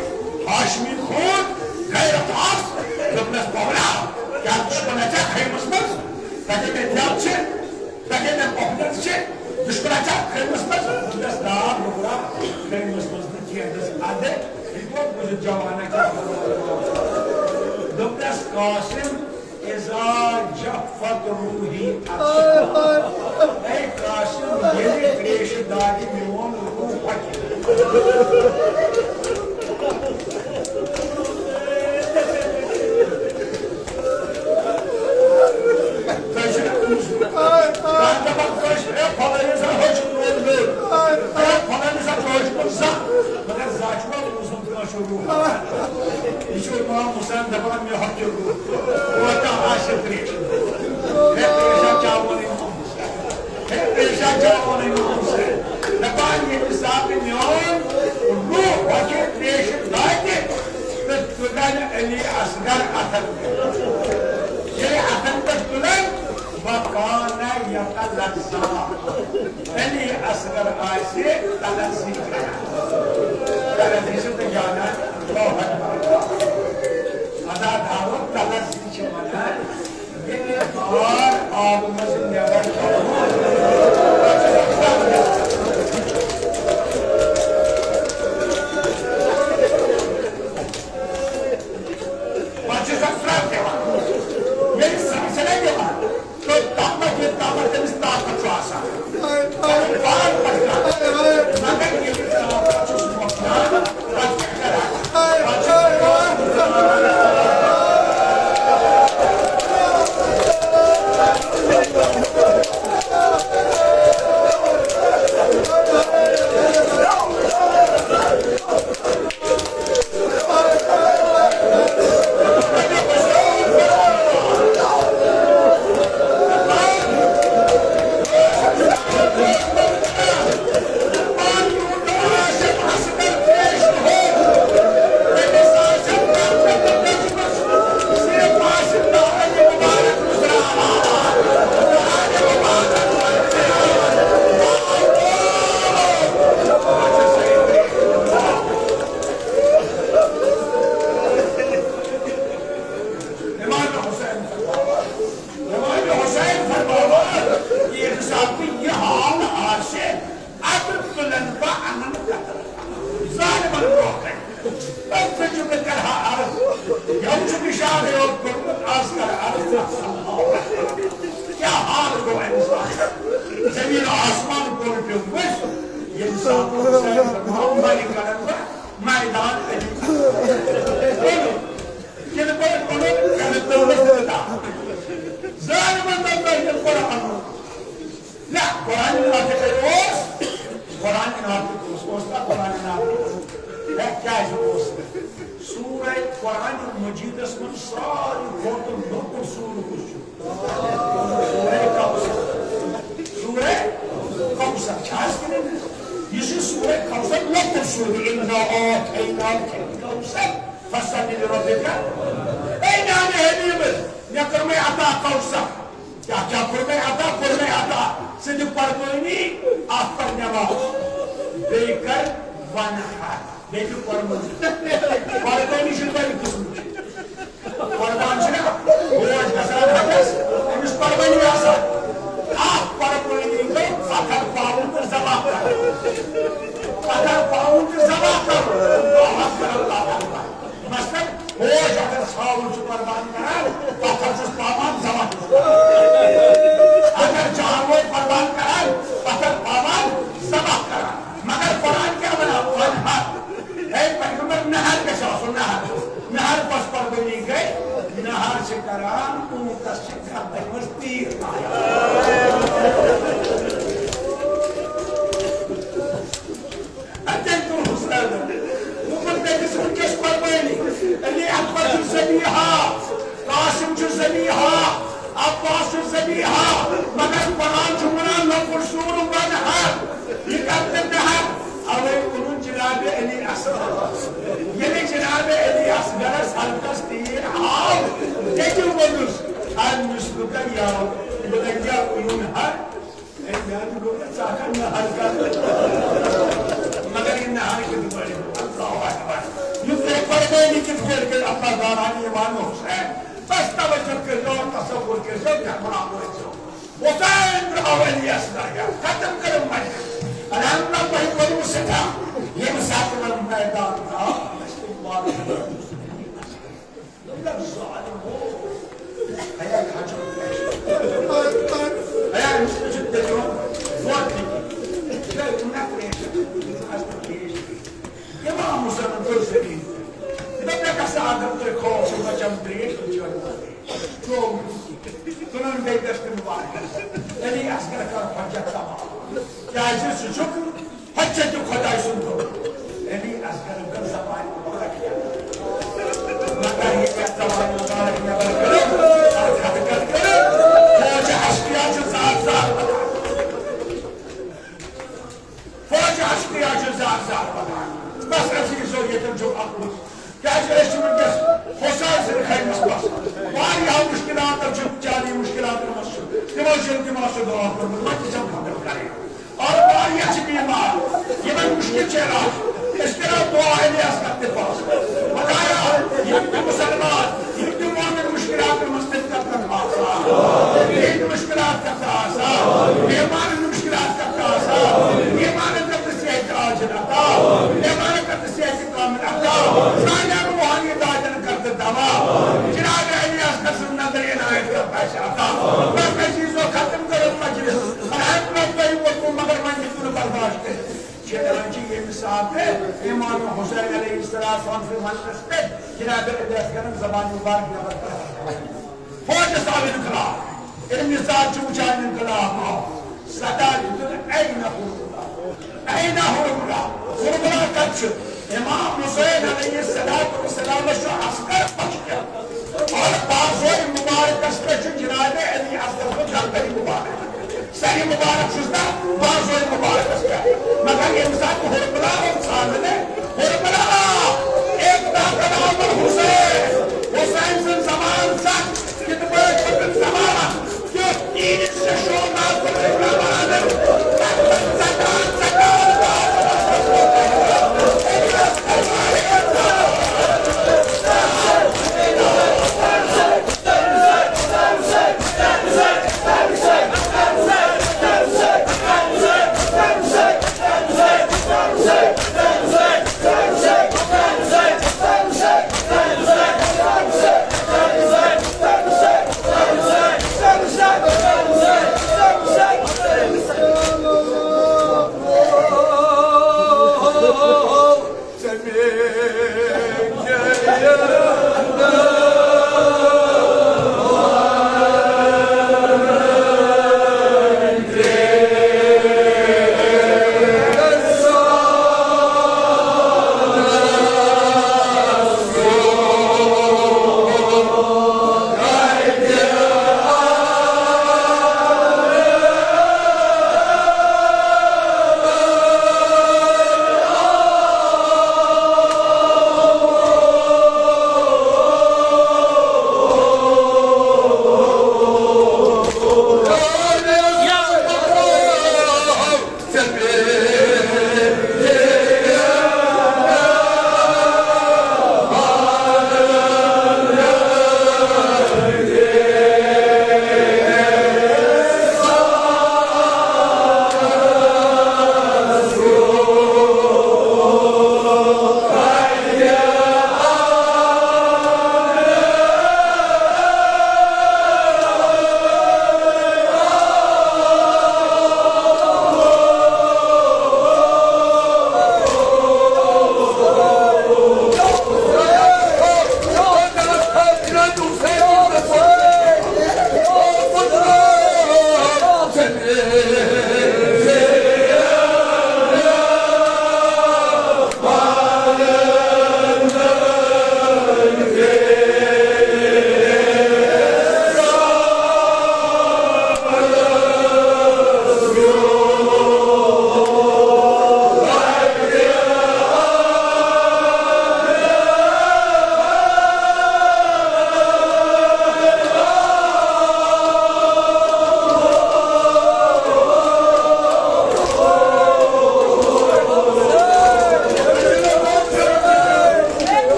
ہاشمی خون، غیرت آس۔ دوٚپنس، مولا، کیٛاہ دُشمن چھا خیمس منٛز؟ تۄہہِ کتہِ یاد چھِ؟ تۄہہِ کتہِ پۄپھدر چھِ؟ دُشمن چھا خیمس منٛز؟ دوٚپنس، نا، گوٚبرا، خیمس منٛز نہٕ کینٛہہ۔ دوٚپنس، ادٕ یہِ کوٚت بوٗزِتھ جوانا کیٛاہ وَنان؟ دوٚپنس، قاسم، اذا جفت روحی اطشت۔ اے قاسم، ییٚلہِ تریشہِ دادِ میون روح ہۄکھِ۔ تۄہہِ چھُنہ بوٗزمُت؟ کانٛہہ دَپان کٲنٛسہِ، ہے، فلٲنِس ہا ہیوٚچھ نوٗن دیُن۔ ہے، فلٲنِس ہا کٲشُر زانٛہہ۔ مگر زانٛہہ چھُوا بوٗزمُت کٲشُر روح؟ یہِ چھُ امام حسین دَپان، مےٚ ہۄکھِ روح۔ کوتاہ آسہِ تریش؟ ہے، تریشا چاوُن امام حسین۔ ہے، تریشا چاوُن امام حسین۔ دَپان، ییٚمہِ ساتہٕ میون روح ہۄکھِ تریشہِ دادِ، تہٕ تُلن علی اصغر اتھن پٮ۪ٹھ۔ ییٚلہِ اتھن پٮ۪ٹھ تُلن، وکان یتلذا۔ علی اصغر آسہِ تلذی کران۔ تلذی چھِ تُہۍ زانان، اللہ اکبر۔ ادا دعوت تلذی چھِ ونان، ییٚلہِ بار آبہٕ منٛز نٮ۪بر کڑو، پتہٕ چھُ سۄ سرٛپھ دِوان۔ ییٚلہِ سرٛپھ چھَنہ دِوان، تہٕ تَمہِ پَتہٕ ییٚلہِ تَمہِ پَتہٕ تٔمِس طاقت چھُ آسان، پَنُن پان پَتہٕ کران۔ مگر ییٚلہِ طاقت چھُس مۄکلان، پَتہٕ کیٛاہ کران؟ پَتہٕ چھُ امام حسین فرماوان، امام حسین فرماوان، ییٚمہِ ساتہٕ یہِ حال آسہِ، اَتھ تُلن بہٕ اَنن قتل۔ ظالمن برونٛہہ کنہِ۔ تٔمۍ سۭتۍ چھُ مےٚ کران عرض۔ یَوٕ چھُ نشانٕے یوت کوٚرمُت، از کر عرض۔ کیٛاہ حال گوٚو اَمہِ ساتہٕ؟ زمین و آسمان کوٚر پیوٚو ؤسۍ۔ ییٚمہِ ساتہٕ حسین فرماوان، وۄنۍ کڑن بہٕ میدان علی۔ کِنہٕ پٲٹھۍ کوٚرُن، کَنہِ تُلنَس تہِ تَتھ۔ ظٲلمَن دوٚپ، تۄہہِ کیٛاہ کوٚر اَنُن؟ نہ، قرآن ناطق اوس، قرآن ناطق اوس، اوس نا قرآن ناطق؟ ہے، کیٛازِ اوس نہٕ؟ سورہ قرآن مجیدس منٛز ساروی کھۄتہٕ لۄکُٹ سورہ کُس چھُ؟ سورہ کوثر۔ سورہ کوثر چھا حظ کِنہٕ نہٕ؟ یہِ چھِ سورہ کوثر لۄکُٹ سورہ، اِنَّا أَعْطَيْنَاكَ الْكَوْثَرَ فَصَلِّ لِرَبِّكَ۔ اے میانہِ حبیبہٕ، مےٚ کٔرمَے عطا کوثر۔ کیٛاہ کیٛاہ کوٚر مےٚ عطا؟ کوٚر مےٚ عطا ژٕ دِ قۄربٲنی، اکھ پر نٮ۪ماز، بیٚیہِ کر وَنحَر، بیٚیہِ دِ قۄربٲنی۔ قۄربٲنی چھِ دۄیہِ قٕسمٕچ۔ قۄربان چھُنہ گوش گژھان حجس، أمِس قۄربٲنی آسان۔ اکھ قۄربٲنی گٔے پتھر پاوُن تہٕ ذبح کرُن۔ پتھر پاوُن تہٕ ذبح کرُن۔ اللہ اکبر، اللہ اکبر۔ مثلاً، گوش اگر ژھاوُل چھُ قۄربان کران، پتھر چھُس پاوان، ذبح چھُس کران۔ اگر جانور قۄربان کران، پتھر پاوان، ذبح کران۔ مگر قرآن کیٛاہ وَنان؟ وَنحَر۔ اے پیغمبر، نحر گژھِ آسُن، نحر۔ نحر کۄس قۄربٲنی گٔے؟ نحر چھِ کران، اوٗنٹس چھِ گردنہِ منٛز تیٖر لاگان۔ اَتٮ۪ن تُل حُسینَن۔ دوٚپُن، تٔمِس وٕنکیٚس قۄربٲنی۔ علی اکبر چھُ ذبیحہ، قاسم چھُ ذبیحہ، عباس چھُ ذبیحہ، مگر قرآن چھُ وَنان، لۄکُٹ سوٗر وَنحَر۔ یہِ کَتھ نہٕ نحر، اَوَے ووٚنُن جناب علی اصغر۔ ییٚلہِ جناب علی اصغرس حلقس تیٖر آو، تٔمۍ ووٚنُس، المثلک یا بنی ینحر۔ اے میانہِ گوٚو ژٕ ہٮ۪کھ نہٕ حرکت۔ مگر یہِ نہٕ حرکت پٲٹھۍ۔ اللہ اکبر۔ یُس تۄہہِ قۄربٲنی کِتھ پٲٹھۍ کٔر، اللہ تعالیٰ ہن ایمان حسین۔ بس توجہ کٔرۍزیو، تصور کٔرۍزیو، مےٚ گۄناہ وٲتۍزیو۔ حسین درٛاو علی اصغر، ختم کٔرٕم مجلس۔ الحمدللہ، تۄہہِ کوٚروٕ سٮ۪ٹھاہ۔ ییٚمہِ ساتہٕ وۄنۍ میدان درٛاو، مےٚ چھِ تِم وارٕ دوٚپنَکھ، ظالمو، ہے، ہے، خاطر پیش۔ ہے، أمِس نہٕ چھُ دِلہِ ہُنٛد دۄد تہِ کِہیٖنۍ۔ ہے، یِم نہ ترٛیش، یِم آسہِ نہٕ ترٛیش کِہیٖنۍ۔ اِمام حُسینَن کٔر زٔمیٖن۔ دوٚپ، مےٚ کَسا اگر تُہۍ خوف چھُو بَچَن ترٛیش، تُہۍ چھِو اَنان ترٛیش۔ چوٚو نہٕ کِہیٖنۍ۔ کٕنُن بیٚیہِ گژھِ تِم واریاہ۔ علی اصغر کَر حجت تمام۔ کیٛازِ سُہ چھُکھ حجت خۄداے سُنٛد کوٚر۔ علی اصغر کٔر زبانہِ مبارک یَلہٕ۔ مگر یہِ یَتھ زبانہِ مبارک نٮ۪بر کٔر، اَتھ حرکت کٔر، فوج ہستی چھُ زار زار وَدان۔ فوج ہستی چھُ زار زار وَدان۔ بس عزیزو، ییٚتٮ۪ن چھُ اَکھ مُلک۔ کیٛازِ أسۍ چھِ وٕنکیٚس حسین سٕنٛدِ خیمس منٛز۔ واریاہو مُشکِلاتو چھِ، جٲلی مُشکِلاتن منٛز چھِ۔ تِمو چھِ التماس و دعا کوٚرمُت، وۄنۍ تہِ چھَم ختم کَرٕنۍ۔ اور واریاہ چھِ بیمار، یِمن مُشکِل چھِ علاج۔ أسۍ کَرو دعا علی اصغر تہِ پاس۔ خدایا، یِم تہِ مُسلمان، یِم تہِ مومن مُشکِلاتن منٛز، تِم کر تَن آسان۔ یِم تہِ مُشکِلات کر تَن آسان۔ بیمارن مُشکِلات کر تَن آسان۔ بیمارن کر تَن صحت عاجل عطا۔ بیمارن کر تَن صحت کامل عطا۔ سانٮ۪ن روحانی دادٮ۪ن کر تَن دوا۔ جناب علی اصغر سٕنٛز نظر عنایت کر تَن اَسہِ عطا۔ بس عزیزو، ختم کٔرِو مجلس۔ الحمدللہ، تۄہہِ ووتوٕ، مگر وۄنۍ ہیٚکِو نہٕ برداشت کٔرِتھ۔ شیطان چھِ ییٚمہِ ساتہٕ امام حسین علیہ السلام سٕنٛدِس وَننَس پٮ۪ٹھ جناب علی اصغرن زبان مبارک نٮ۪بر کٔر۔ فوجس آو انقلاب، علمِ ذات چھُ وٕچھان انقلاب آو۔ صدا دیُتُن، "این حرملا؟ این حرملا؟" حرملا کتہِ چھُ؟ امام حسین علیہ الصلوۃ والسلام چھُ عسکر پشکیو۔ اور بازوئے مبارکس پہ چھُ جناب علی اصغر سُنٛد گردنِ مبارک۔ سرِ مبارک چھُس نہ بازوئے مبارکس پہ۔ مگر ییٚمہِ ساتہٕ حرملا